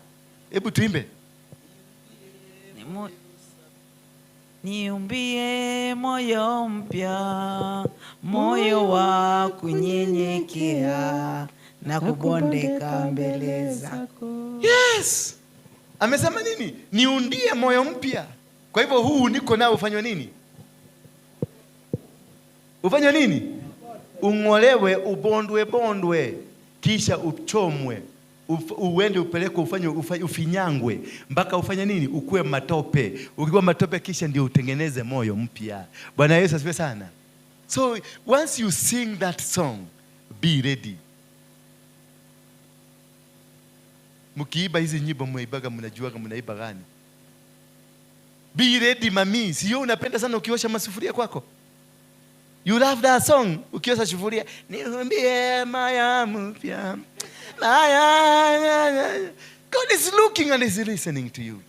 Hebu tuimbe. Niumbie moyo mpya, moyo wa kunyenyekea na kubondeka mbele zako. Yes. Amesema nini? Niundie moyo mpya. Kwa hivyo huu niko nao ufanywe nini? Ufanywe nini? Ungolewe, ubondwe bondwe, kisha uchomwe, uende upelekwe, ufanywe, ufinyangwe mpaka ufanye nini? Ukue matope. Ukiwa matope kisha ndio utengeneze moyo mpya. Bwana Yesu asifiwe sana. So once you sing that song, be ready. Mkiiba hizi nyimbo mwaibaga, mnajuaga mnaiba gani? Be ready mami. Sio unapenda sana ukiosha masufuria kwako? You love that song. Ukiosha sufuria, niumbie maya mpya. Maya. God is looking and is listening to you.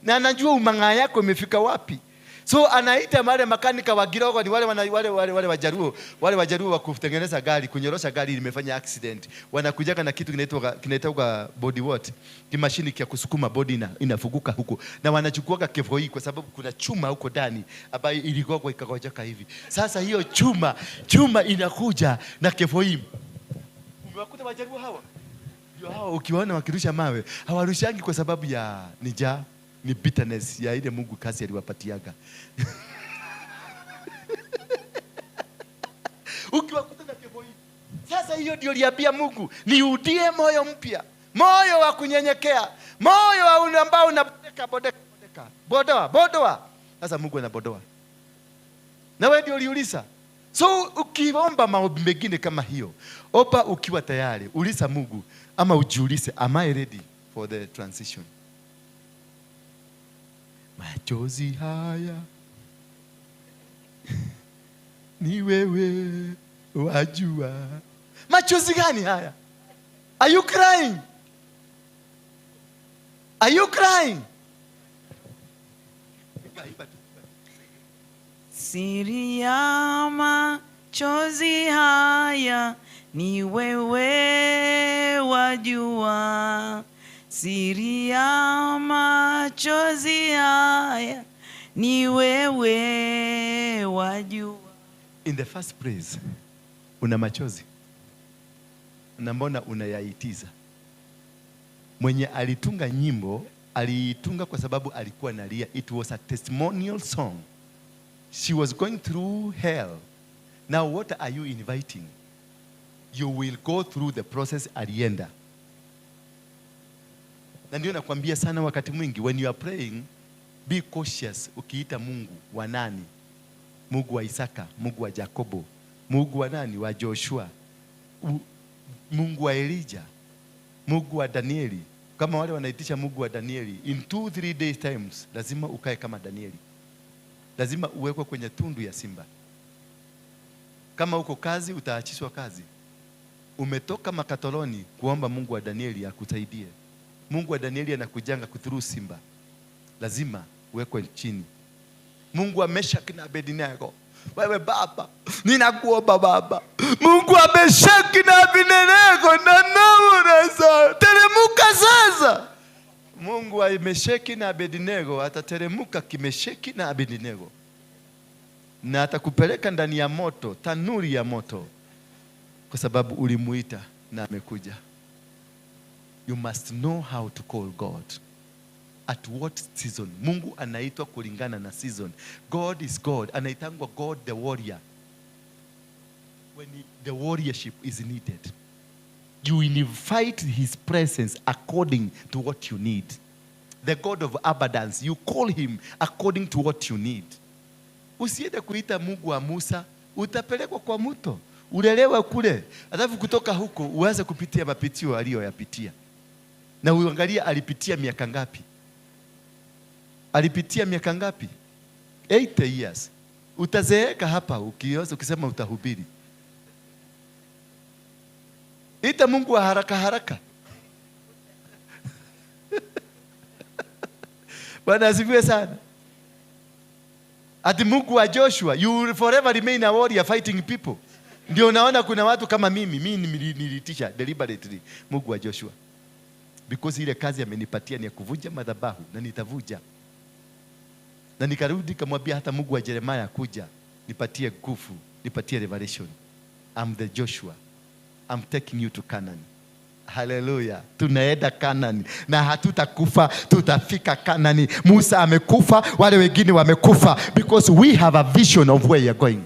Na anajua umang'aa yako imefika wapi. So anaita wale makanika wa Girogo, ni wale wana, wale wale wale Wajaruo, wale Wajaruo wa kutengeneza gari, kunyorosha gari limefanya accident. Wanakujaga na kitu kinaitwa body what? Kimashini kia kusukuma body inafuguka huko. Na wanachukuaga kevoi kwa sababu kuna chuma huko ndani ambayo iligogwa ikagojeka hivi. Sasa hiyo chuma inakuja na kevoi. Umewakuta Wajaruo hawa? Ndio hao ukiwaona wakirusha mawe, hawarushangi kwa sababu ya njaa, ni bitterness ya ile Mungu kazi aliwapatiaga. Ukiwakuta na kevoi. Sasa hiyo ndio liambia Mungu, niudie moyo mpya, moyo wa kunyenyekea, moyo wa ambao unabodeka bodeka bodeka. Bodoa, bodoa. Sasa Mungu anabodoa. Na wewe ndio uliuliza. So ukiomba maombi mengine kama hiyo, omba ukiwa tayari, uliza Mungu ama ujiulize, am I ready for the transition? Machozi haya ni wewe wajua. Machozi gani haya? Are you crying? Are you crying? Siri ya machozi haya ni wewe wajua. Siri ya machozi haya ni wewe wajua. In the first place, una machozi na mbona unayaitiza? Mwenye alitunga nyimbo aliitunga kwa sababu alikuwa analia. It was a testimonial song. She was going through hell. Now what are you inviting? You will go through the process alienda. Na ndio nakwambia sana wakati mwingi, when you are praying, be cautious. Ukiita Mungu wa nani? Mungu wa Isaka, Mungu wa Jakobo, Mungu wa nani? Wa Joshua, Mungu wa Elijah, Mungu wa Danieli. Kama wale wanaitisha Mungu wa Danieli, in 2-3 days times lazima ukae kama Danieli. Lazima uwekwe kwenye tundu ya simba. Kama uko kazi, utaachishwa kazi. Umetoka makatoloni kuomba Mungu wa Danieli akusaidie. Mungu wa Danieli anakujanga kuthuru simba. Lazima uwekwe chini. Mungu wa Meshaki na Abednego. Wewe baba, ninakuomba baba. Mungu wa Meshaki na Abednego na naona teremuka sasa. Mungu wa Meshaki na Abednego atateremuka kimesheki na Abednego. Na atakupeleka ndani ya moto, tanuri ya moto. Kwa sababu ulimuita na amekuja. You must know how to call God. At what season? Mungu anaitwa kulingana na season. God is God. Anaitangwa God the warrior. When the warriorship is needed, you invite his presence according to what you need. The God of abundance, you call him according to what you need. Usiende kuita Mungu wa Musa, utapelekwa kwa mto, ulelewe kule, alafu kutoka huko uanze kupitia mapitio aliyoyapitia. Na uangalie alipitia miaka ngapi? Alipitia miaka ngapi? 80 years. Utazeeka hapa ukioza ukisema utahubiri. Ita Mungu wa haraka haraka. Bwana asifiwe sana. Ati Mungu wa Joshua, you will forever remain a warrior fighting people. Ndio naona kuna watu kama mimi, mimi niliitisha deliberately Mungu wa Joshua. Because ile kazi amenipatia ni ya kuvunja madhabahu na nitavuja. Na nikarudi kamwambia hata Mungu wa Jeremiah kuja, nipatie nguvu, nipatie revelation. I'm the Joshua. I'm taking you to Canaan. Hallelujah. Tunaenda Canaan na hatutakufa, tutafika Canaan. Musa amekufa, wale wengine wamekufa, because we have a vision of where you're going.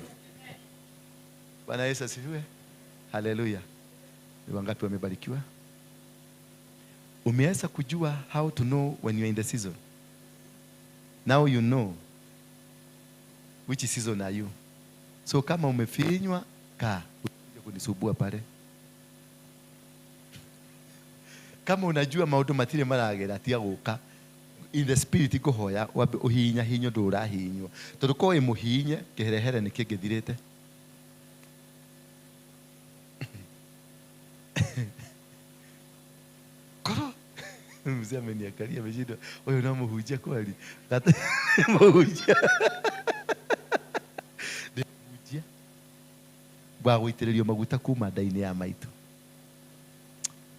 Bwana Yesu asifiwe. Hallelujah. Ni wangapi wamebarikiwa? Umeweza kujua how to know when you're in the season. Now you know which season are you. So kama umefinywa, kaa, usije kunisubua pale. Kama unajua maundu matire maragera tiga guka in the spirit ikuhoya wambe uhinya hinyo ndurahinywo tondu ko imuhinye kiherehere ni kingithirite. Koro mzee ameniangalia ameshindwa, huyu no muhunjia kweli? Muhunjia. Wa gũitĩrĩrio maguta kuma nda-inĩ ya maitũ.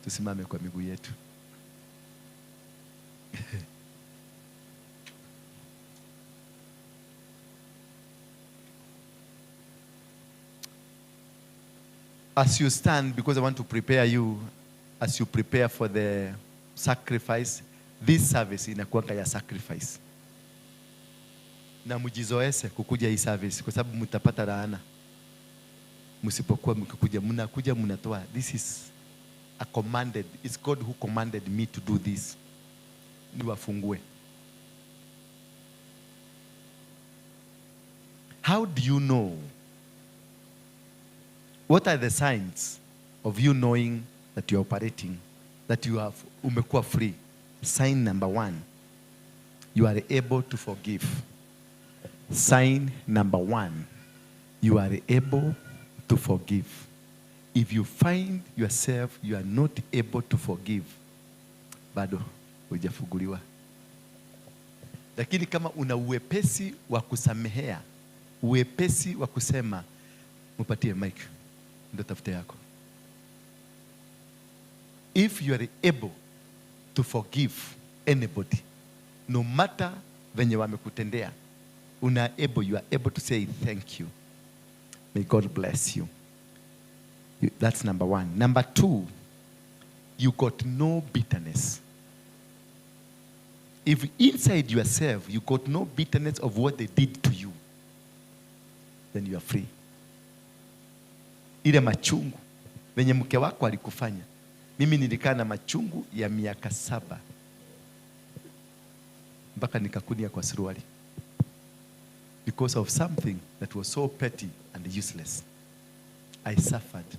Tusimame kwa miguu yetu. As you stand, because I want to prepare you, as you prepare for the sacrifice, this service inakuanga ya sacrifice. Na mjizoese kukuja hii service kwa sababu mtapata laana. Msipokuwa mkikuja, mnakuja mnatoa. This is a commanded, it's God who commanded me to do this. Niwafungue. How do you know? What are the signs of you knowing that you are operating, that you have umekuwa free? Sign number 1, you are able to forgive. Sign number 1, you are able to forgive. If you find yourself you are not able to forgive, bado hujafunguliwa. Lakini kama una uwepesi wa kusamehea, uwepesi wa kusema, mpatie mic, ndio tafute yako. If you are able to forgive anybody, no matter venye wamekutendea, una able, you are able to say thank you. May God bless you. That's number 1. Number 2, you got no bitterness. If inside yourself you got no bitterness of what they did to you, then you are free. Ile machungu venye mke wako alikufanya. Mimi nilikaa na machungu ya miaka 7 mpaka nikakunia kwa suruali, because of something that was so petty and useless. I suffered.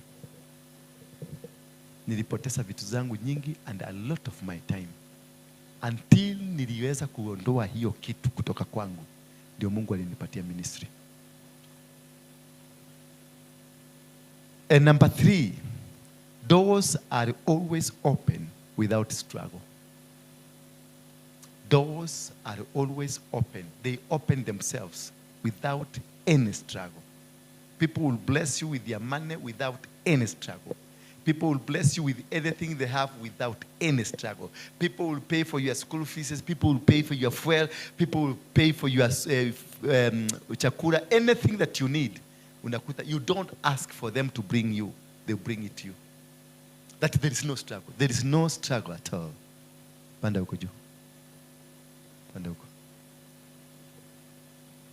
Nilipoteza vitu zangu nyingi and a lot of my time. Until niliweza kuondoa hiyo kitu kutoka kwangu, ndio Mungu alinipatia ministry. And number 3, doors are always open without struggle. Doors are always open. They open themselves without any struggle. People will bless you with their money without any struggle. People will bless you with anything they have without any struggle. People will pay for your school fees. People will pay for your fuel. People will pay for your chakula. Anything that you need. Unakuta, you don't ask for them to bring you. They bring it to you. That there is no struggle. There is no struggle at all. Panda huko juu. Panda huko.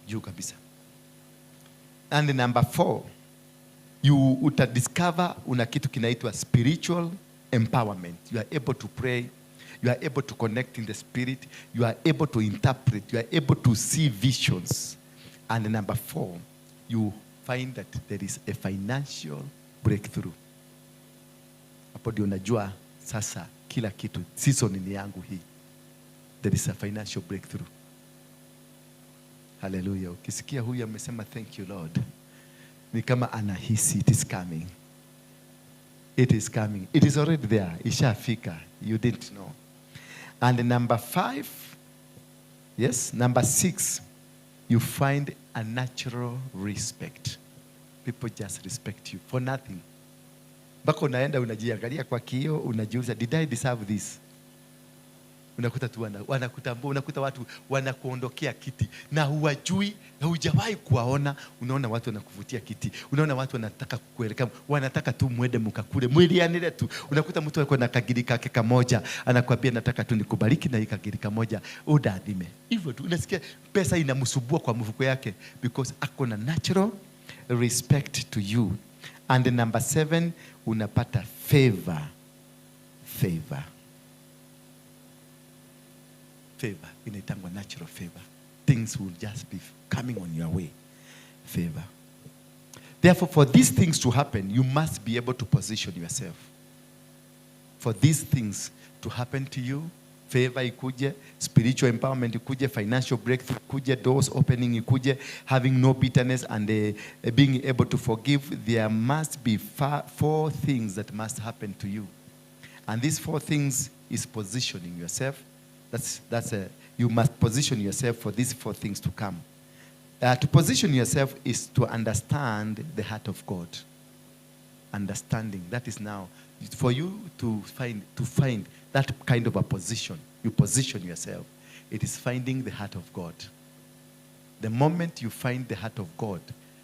Juu kabisa. And number 4, you utadiscover una kitu kinaitwa spiritual empowerment. You are able to pray. You are able to connect in the spirit. You are able to interpret. You are able to see visions. And number 4, you find that there is a financial breakthrough. Hapo ndio unajua sasa kila kitu season ni yangu hii. There is a financial breakthrough. Hallelujah. Ukisikia huyu amesema thank you Lord, ni kama anahisi it is coming. It is coming. It is already there. Ishafika. You didn't know. And number 5, yes, number 6, you find a natural respect. People just respect you for nothing. Mpaka unaenda unajiangalia kwa kioo, unajiuliza, did I deserve this? Unakuta tu wanakutambua, unakuta watu wanakuondokea kiti na huwajui na hujawahi kuwaona. Unaona watu wanakuvutia kiti, unaona watu wanataka kukuelekea, wanataka tu mwende mkakule, mwilianile tu. Unakuta mtu alikuwa na kagiri kake kamoja, anakuambia nataka tu nikubariki na hii kagiri kamoja, udadime. Hivyo tu unasikia pesa inamsubua kwa mfuko yake, because ako na natural respect to you. And number 7, unapata favor. Favor. Favor. Inaitangwa natural favor. Things will just be coming on your way. Favor. Therefore, for these things to happen, you must be able to position yourself. For these things to happen to you, favor ikuje, spiritual empowerment ikuje, financial breakthrough ikuje, doors opening ikuje, having no bitterness and being able to forgive, there must be 4 things that must happen to you. And these 4 things is positioning yourself. You must position yourself for these 4 things to come. To position yourself is to understand the heart of God. Understanding. That is now for you to find that kind of a position. You position yourself. It is finding the heart of God. The moment you find the heart of God,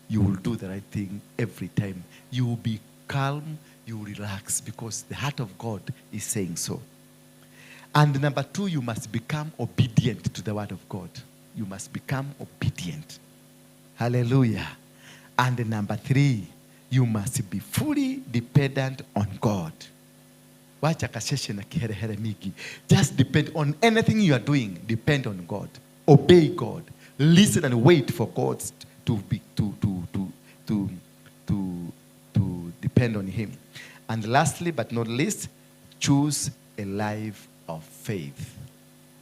you will do the right thing every time. You will be calm, you will relax, because the heart of God is saying so. And number two, you must become obedient to the word of God. You must become obedient. Hallelujah. And number three, you must be fully dependent on God. Wacha kasheshe na kiherehere mingi. Just depend on anything you are doing. Depend on God. Obey God. Listen and wait for God to be to depend on Him. And lastly, but not least, choose a life of faith.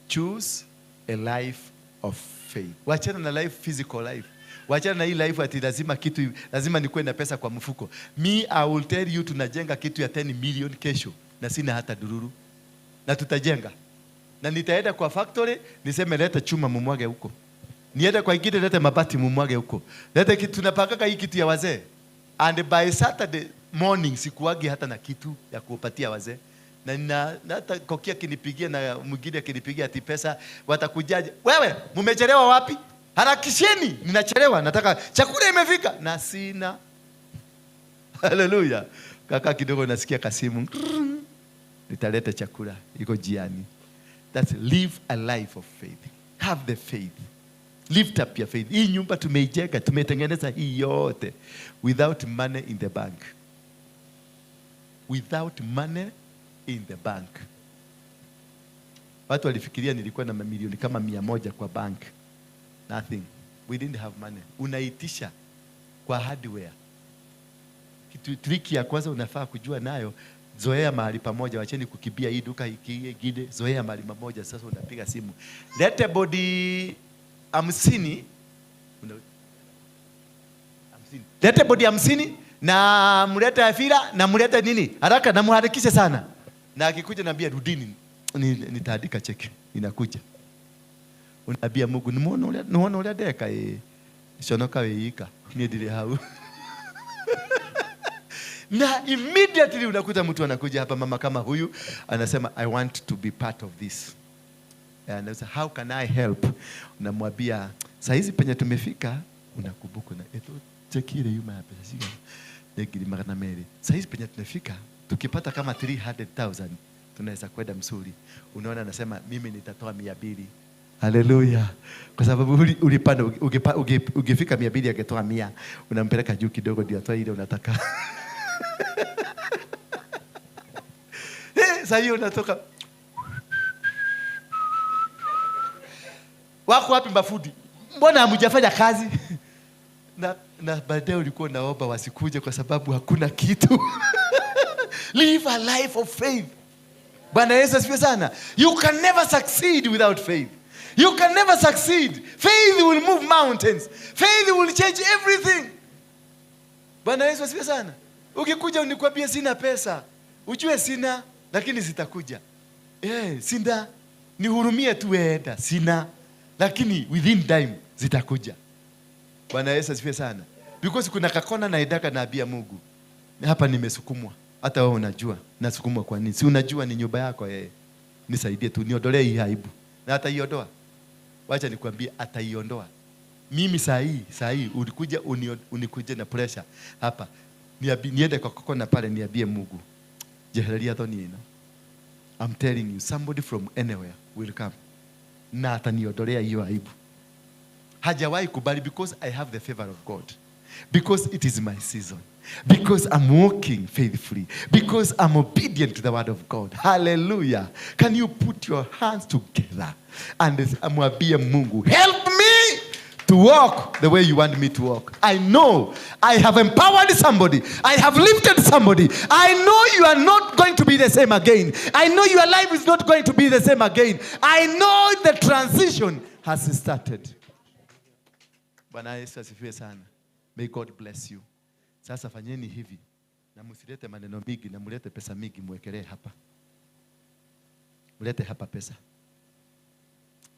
Choose a life of faith. Wachana na life, physical life. Wachana na hii life ati lazima kitu, lazima nikuwe na pesa kwa mfuko. Me, I will tell you, tunajenga kitu ya 10 million kesho na sina hata dururu. Na tutajenga. Na nitaenda kwa factory niseme leta chuma mumwage huko. Niende kwa ingine leta mabati mumwage huko. Leta kitu, tunapakaka hii kitu ya wazee. And by Saturday morning sikuwagi hata na kitu ya kupatia wazee. Na hata kokia kinipigia na mwingine akinipigia ati pesa watakujaje? Wewe mmechelewa wapi? Harakisheni, ninachelewa, nataka chakula imefika na sina. Hallelujah. Kaka kidogo nasikia kasimu. Nitaleta chakula iko jiani. That's live a life of faith. Have the faith. Lift up your faith. Hii nyumba tumeijenga, tumetengeneza hii yote without money in the bank. Without money in the bank. Watu walifikiria nilikuwa na mamilioni kama 100 kwa bank. Nothing. We didn't have money. Unaitisha kwa hardware. Kitu triki ya kwanza unafaa kujua nayo, zoea mahali pamoja, wacheni kukibia hii duka hiki gide, zoea mahali pamoja. Sasa unapiga simu. Lete bodi 50. Lete bodi 50 na mlete afira na mlete nini? Haraka na muharakishe sana. Na akikuja naambia rudini, nitaandika cheki. Inakuja. Unaambia Mungu, nimuona ule deka shonoka weika niendile hau. Na immediately unakuta mtu anakuja hapa, mama kama huyu anasema I want to be part of this. And I say, how can I help? Unamwambia saa hizi penye tumefika, unakumbuka na eto cheki ile yuma ya pesa sika. Ngiri magana meri. Saa hizi penye tumefika, tukipata kama 300,000 tunaweza kwenda msuri. Unaona anasema mimi nitatoa 200. Haleluya. Kwa sababu ulipanda ukifika 200 akitoa 100, unampeleka juu kidogo ndio atoe ile unataka. Sasa hiyo unatoka. Wako wapi mafudi? Mbona hamjafanya kazi? Na baadaye ulikuwa naomba wasikuje kwa sababu hakuna kitu. Live a life of faith. Bwana Yesu asifiwe sana. You can never succeed without faith. You can never succeed. Faith will move mountains. Faith will change everything. Bwana Yesu asifiwe sana. Ukikuja unikwambie sina pesa, ujue sina, lakini zitakuja. Sina, nihurumie tu weenda, sina, lakini within time zitakuja. Bwana Yesu asifiwe sana. Because kuna kakona na idaka na abia Mungu. Hapa nimesukumwa. Hata wewe unajua nasukumwa kwa nini? Si unajua ni nyumba yako Nisaidie tu niondolee hii aibu. Na ataiondoa. Wacha nikwambie ataiondoa. Mimi saa hii ulikuja unikuje na pressure hapa. Niende kwa kokona pale niambie Mungu. Jehereria thoni ino. I'm telling you, somebody from anywhere will come. Na ataniondolea hiyo aibu. Hajawahi kubali because I have the favor of God. Because it is my season. Because I'm walking faithfully. Because I'm obedient to the word of God. Hallelujah. Can you put your hands together and mwambie Mungu, help me to walk the way you want me to walk. I know I have empowered somebody. I have lifted somebody. I know you are not going to be the same again. I know your life is not going to be the same again. I know the transition has started. Bwana Yesu asifiwe sana. May God bless you. Sasa fanyeni hivi. Na msilete maneno mingi, na mlete pesa mingi mwekelee hapa. Mlete hapa pesa.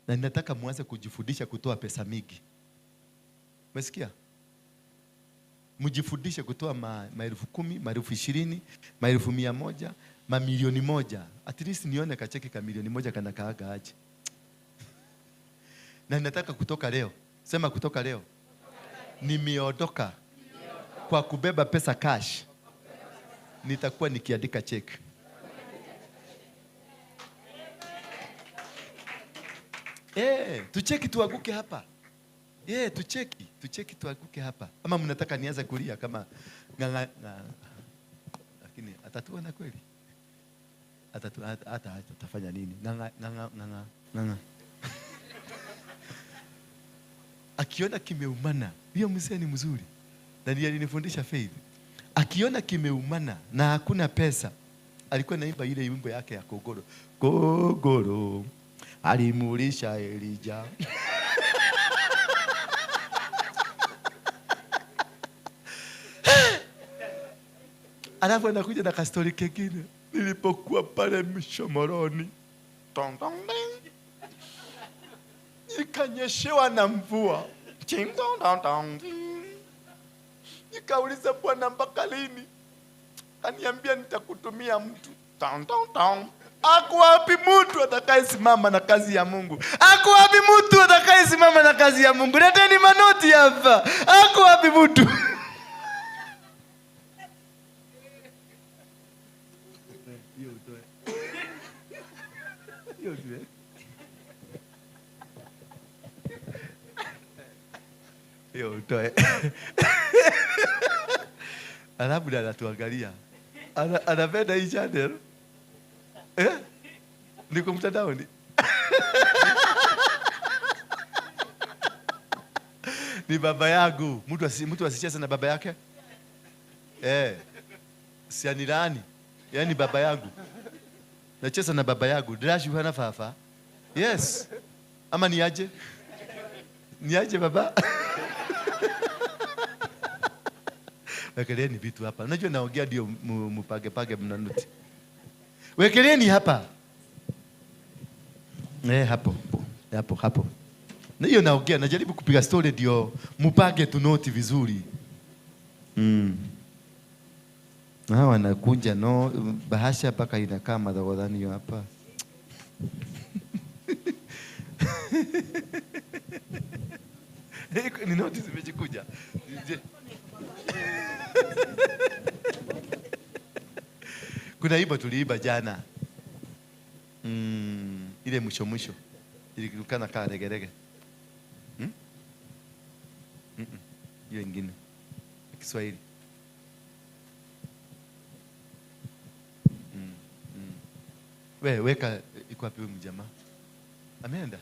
Na ninataka muanze kujifundisha kutoa pesa mingi. Umesikia? Mjifundishe kutoa 10,000, 20,000, 100,000, 1,000,000. At least nione kacheki ka 1,000,000 kana kaaga aje. Na nataka kutoka leo. Sema kutoka leo. Nimeondoka kwa kubeba pesa cash. Nitakuwa nikiandika check. Tucheki tuanguke hapa. Tucheki tuanguke hapa. Ama mnataka nianze kulia kama nganga, lakini atatuona kweli? Atafanya nini? Nganga nganga nganga nganga. Akiona kimeumana, hiyo mzee ni mzuri. Na ndiye alinifundisha faith. Akiona kimeumana na hakuna pesa, alikuwa naimba ile wimbo yake ya Kogoro. Kogoro alimulisha Elijah. Alafu anakuja na kastori kengine. Nilipokuwa pale Mshomoroni, tong tong ding, nikanyeshewa na mvua. Ching tong tong tong. Nikauliza Bwana mpaka lini? Kaniambia nitakutumia mtu. Tong tong tong. Ako wapi mtu atakayesimama na kazi ya Mungu? Ako wapi mtu atakayesimama na kazi ya Mungu? Leteni manoti hapa. Ako wapi mtu? Hiyo utoe. Alafu anatuangalia. Anapenda hii channel. Niko mtandaoni. Ni baba yangu. Mtu asicheze na baba yake. Si anilani. Yaani baba yangu. Nacheza na baba yangu. Drashi hana fafa. Yes. Ama niaje? Niaje baba? Wekeleeni vitu hapa. Unajua naongea ndio mpage page mnanuti. Wekeleeni hapa. Hapo. Hapo hapo. Na hiyo naongea, najaribu kupiga story ndio mpage tunoti vizuri. Hawa wanakuja no bahasha mpaka inakaa madhagodhani hapa. Ni noti zimejikuja. Kuna iba tuliiba jana. Ile mwisho mwisho. Ilikana kaa regerege. Hiyo ingine. Kiswahili. Weka iko wapi huyu mjamaa? Ameenda?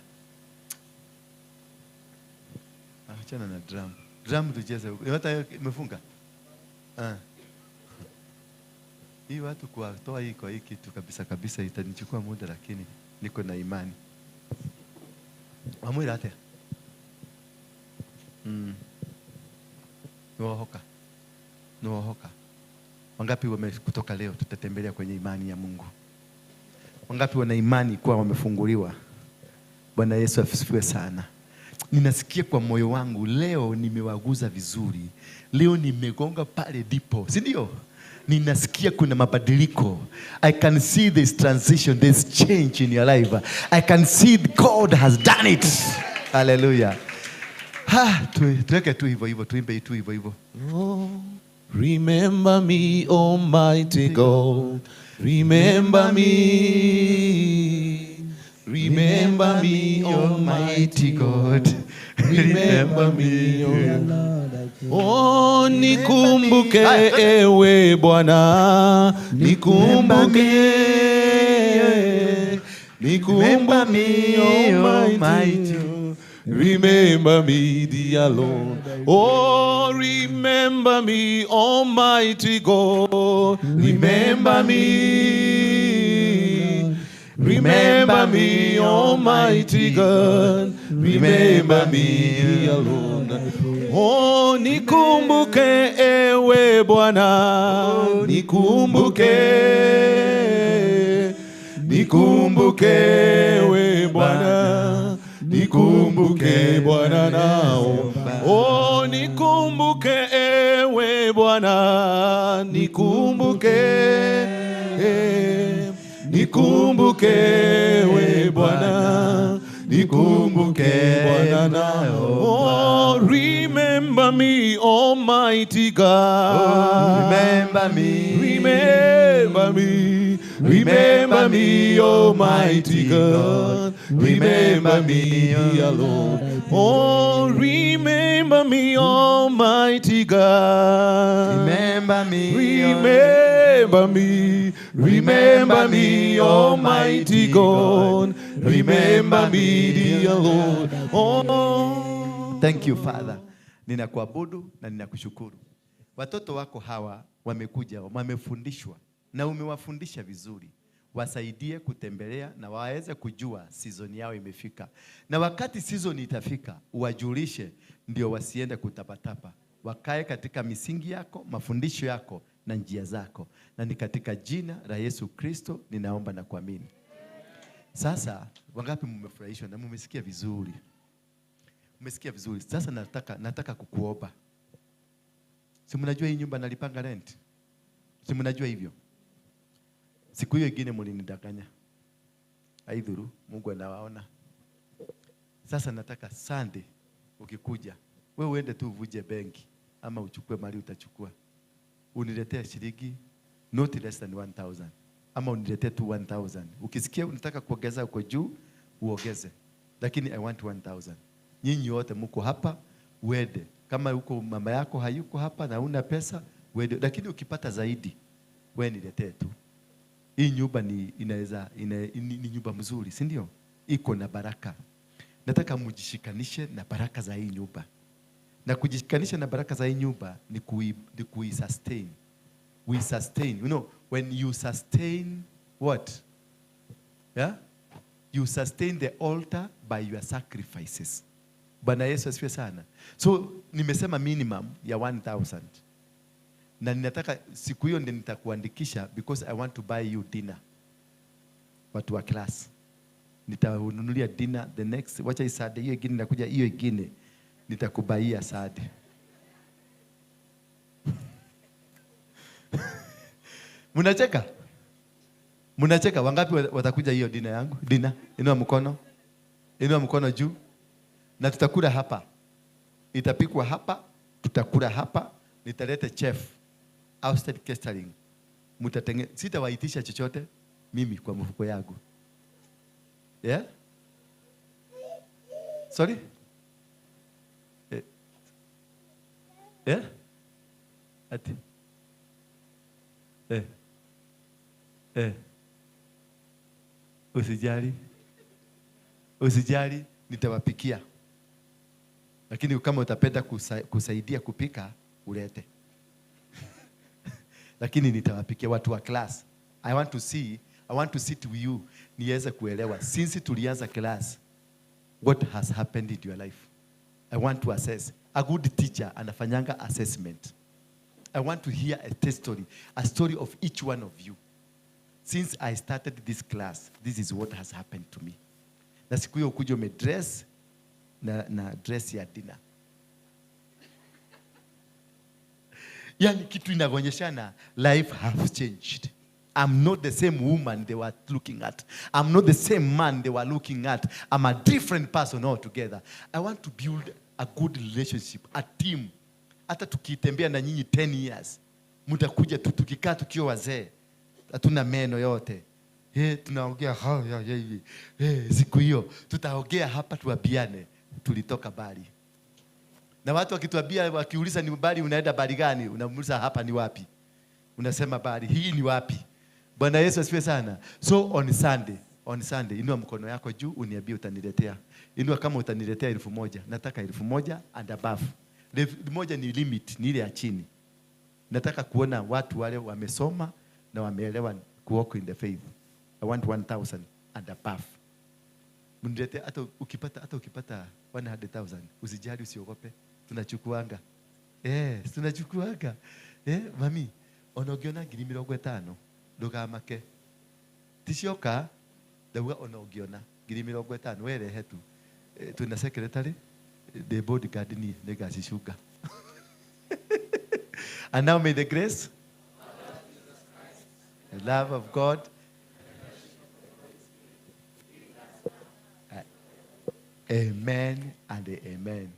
Achana na drum. Drum tucheze huko. Hata imefunga. Hii watu kuwatoa hii kwa hii kitu kabisa kabisa itanichukua muda, lakini niko na imani. Wamwira atia? Nuohoka. Nuohoka. Wangapi kutoka leo tutatembelea kwenye imani ya Mungu? Wangapi wana imani kuwa wamefunguliwa? Bwana Yesu asifiwe sana. Ninasikia kwa moyo wangu leo nimewaguza vizuri. Leo nimegonga pale ndipo. Si ndio? Ninasikia kuna mabadiliko. I can see this transition, this change in your life. I can see God has done it. Hallelujah. Ha, tuweke tu hivyo hivyo, tuimbe tu hivyo hivyo. Oh, remember me, Almighty God. Remember me. Remember me, Almighty God. Remember me, O Lord. Oh, nikumbuke ewe Bwana, nikumbuke, nikumbuke, Almighty. Remember me, dear Lord. Oh, remember me, Almighty God. Remember me. Remember me, Almighty God. Remember me, dear Lord. Oh, nikumbuke ewe Bwana, nikumbuke, nikumbuke ewe Bwana, Nikumbuke Bwana naomba. Oh, nikumbuke ewe Bwana, nikumbuke, nikumbuke ewe Bwana, nikumbuke Bwana naomba. Oh, remember me, Almighty God. Oh, remember me. Remember me. Remember me, Almighty God. Remember me alone. Oh, remember me, Almighty God. Remember me. Remember me. Remember me, Almighty God. Remember me, dear Lord. Oh. Thank you, Father. Ninakuabudu na ninakushukuru. Watoto wako hawa wamekuja, wamefundishwa na umewafundisha vizuri. Wasaidie kutembelea na waweze kujua season yao imefika. Na wakati season itafika, uwajulishe ndio wasiende kutapatapa. Wakae katika misingi yako, mafundisho yako na njia zako. Na ni katika jina la Yesu Kristo ninaomba na kuamini. Sasa, wangapi mmefurahishwa na mmesikia vizuri? Mmesikia vizuri. Sasa nataka kukuomba. Si mnajua hii nyumba nalipanga rent? Si mnajua hivyo? Siku hiyo ingine mlinidanganya. Haidhuru, Mungu anawaona. Sasa nataka Sunday ukikuja, wewe uende tu uvuje benki ama uchukue mali utachukua. Uniletee shilingi not less than 1000 ama uniletee tu 1000. Ukisikia unataka kuongeza uko juu, uongeze. Lakini I want 1000. Nyinyi wote mko hapa, uende. Kama uko mama yako hayuko hapa na una pesa, uende. Lakini ukipata zaidi, wewe niletee tu. Hii nyumba ni inaweza ni nyumba mzuri, si ndio? Iko na baraka. Nataka mjishikanishe na baraka za hii nyumba. Na kujishikanisha na baraka za hii nyumba ni kui sustain. We sustain. You know, when you sustain what? Yeah? You sustain the altar by your sacrifices. Bwana Yesu asifiwe sana. So nimesema minimum ya 1000. Na ninataka siku hiyo ndio nitakuandikisha because I want to buy you dinner. Watu wa class. Nitanunulia dinner the next, wacha hii Saturday, hiyo ingine nakuja, hiyo ingine nitakubaia Saturday. Mnacheka? Mnacheka? Wangapi watakuja hiyo dinner yangu? Dinner. Inua mkono. Inua mkono juu. Na tutakula hapa. Itapikwa hapa, tutakula hapa. Nitaleta chef outside catering. Sitawaitisha chochote mimi kwa mfuko yangu. Yeah? Sorry? Yeah? Ati. Usijali. Usijali, nitawapikia. Lakini kama utapenda kusaidia kupika, ulete. Lakini nitawapikia watu wa class. I want to sit with you niweze kuelewa since tulianza class what has happened in your life. I want to assess. A good teacher anafanyanga assessment. I want to hear a story, a story of each one of you. Since I started this class, this is what has happened to me. Na siku hiyo ukuja umedress na dress ya dinner. Yani kitu inaonyeshana life has changed. I'm not the same woman they were looking at. I'm not the same man they were looking at. I'm a different person altogether. I want to build a good relationship, a team. Hata tukitembea na nyinyi 10 years, mtakuja tu tukikaa tukiwa wazee. Hatuna meno yote. Tunaongea hivi. Siku hiyo tutaongea hapa tuambiane tulitoka bali. Na watu wakituambia, wakiuliza ni bali unaenda bali gani, unamuuliza hapa ni wapi? Unasema bali hii ni wapi? Bwana Yesu asifiwe sana. So on Sunday inua mkono yako juu uniambie utaniletea. Inua kama utaniletea 1000. Nataka 1000 and above. 1000 ni limit, ni ile ya chini. Nataka kuona watu wale wamesoma na wameelewa walk in the faith. I want 1000 and above. Mniletee hata ukipata 100,000, usijali, usiogope. Tunachukuanga. Tunachukuanga. Mami, onogiona 50,000 ndugamake. Ticioka ndauga onogiona 50,000 werehe tu. Twina secretary the bodyguard ni nĩngacicunga. And now may the grace, the love of God, amen and amen.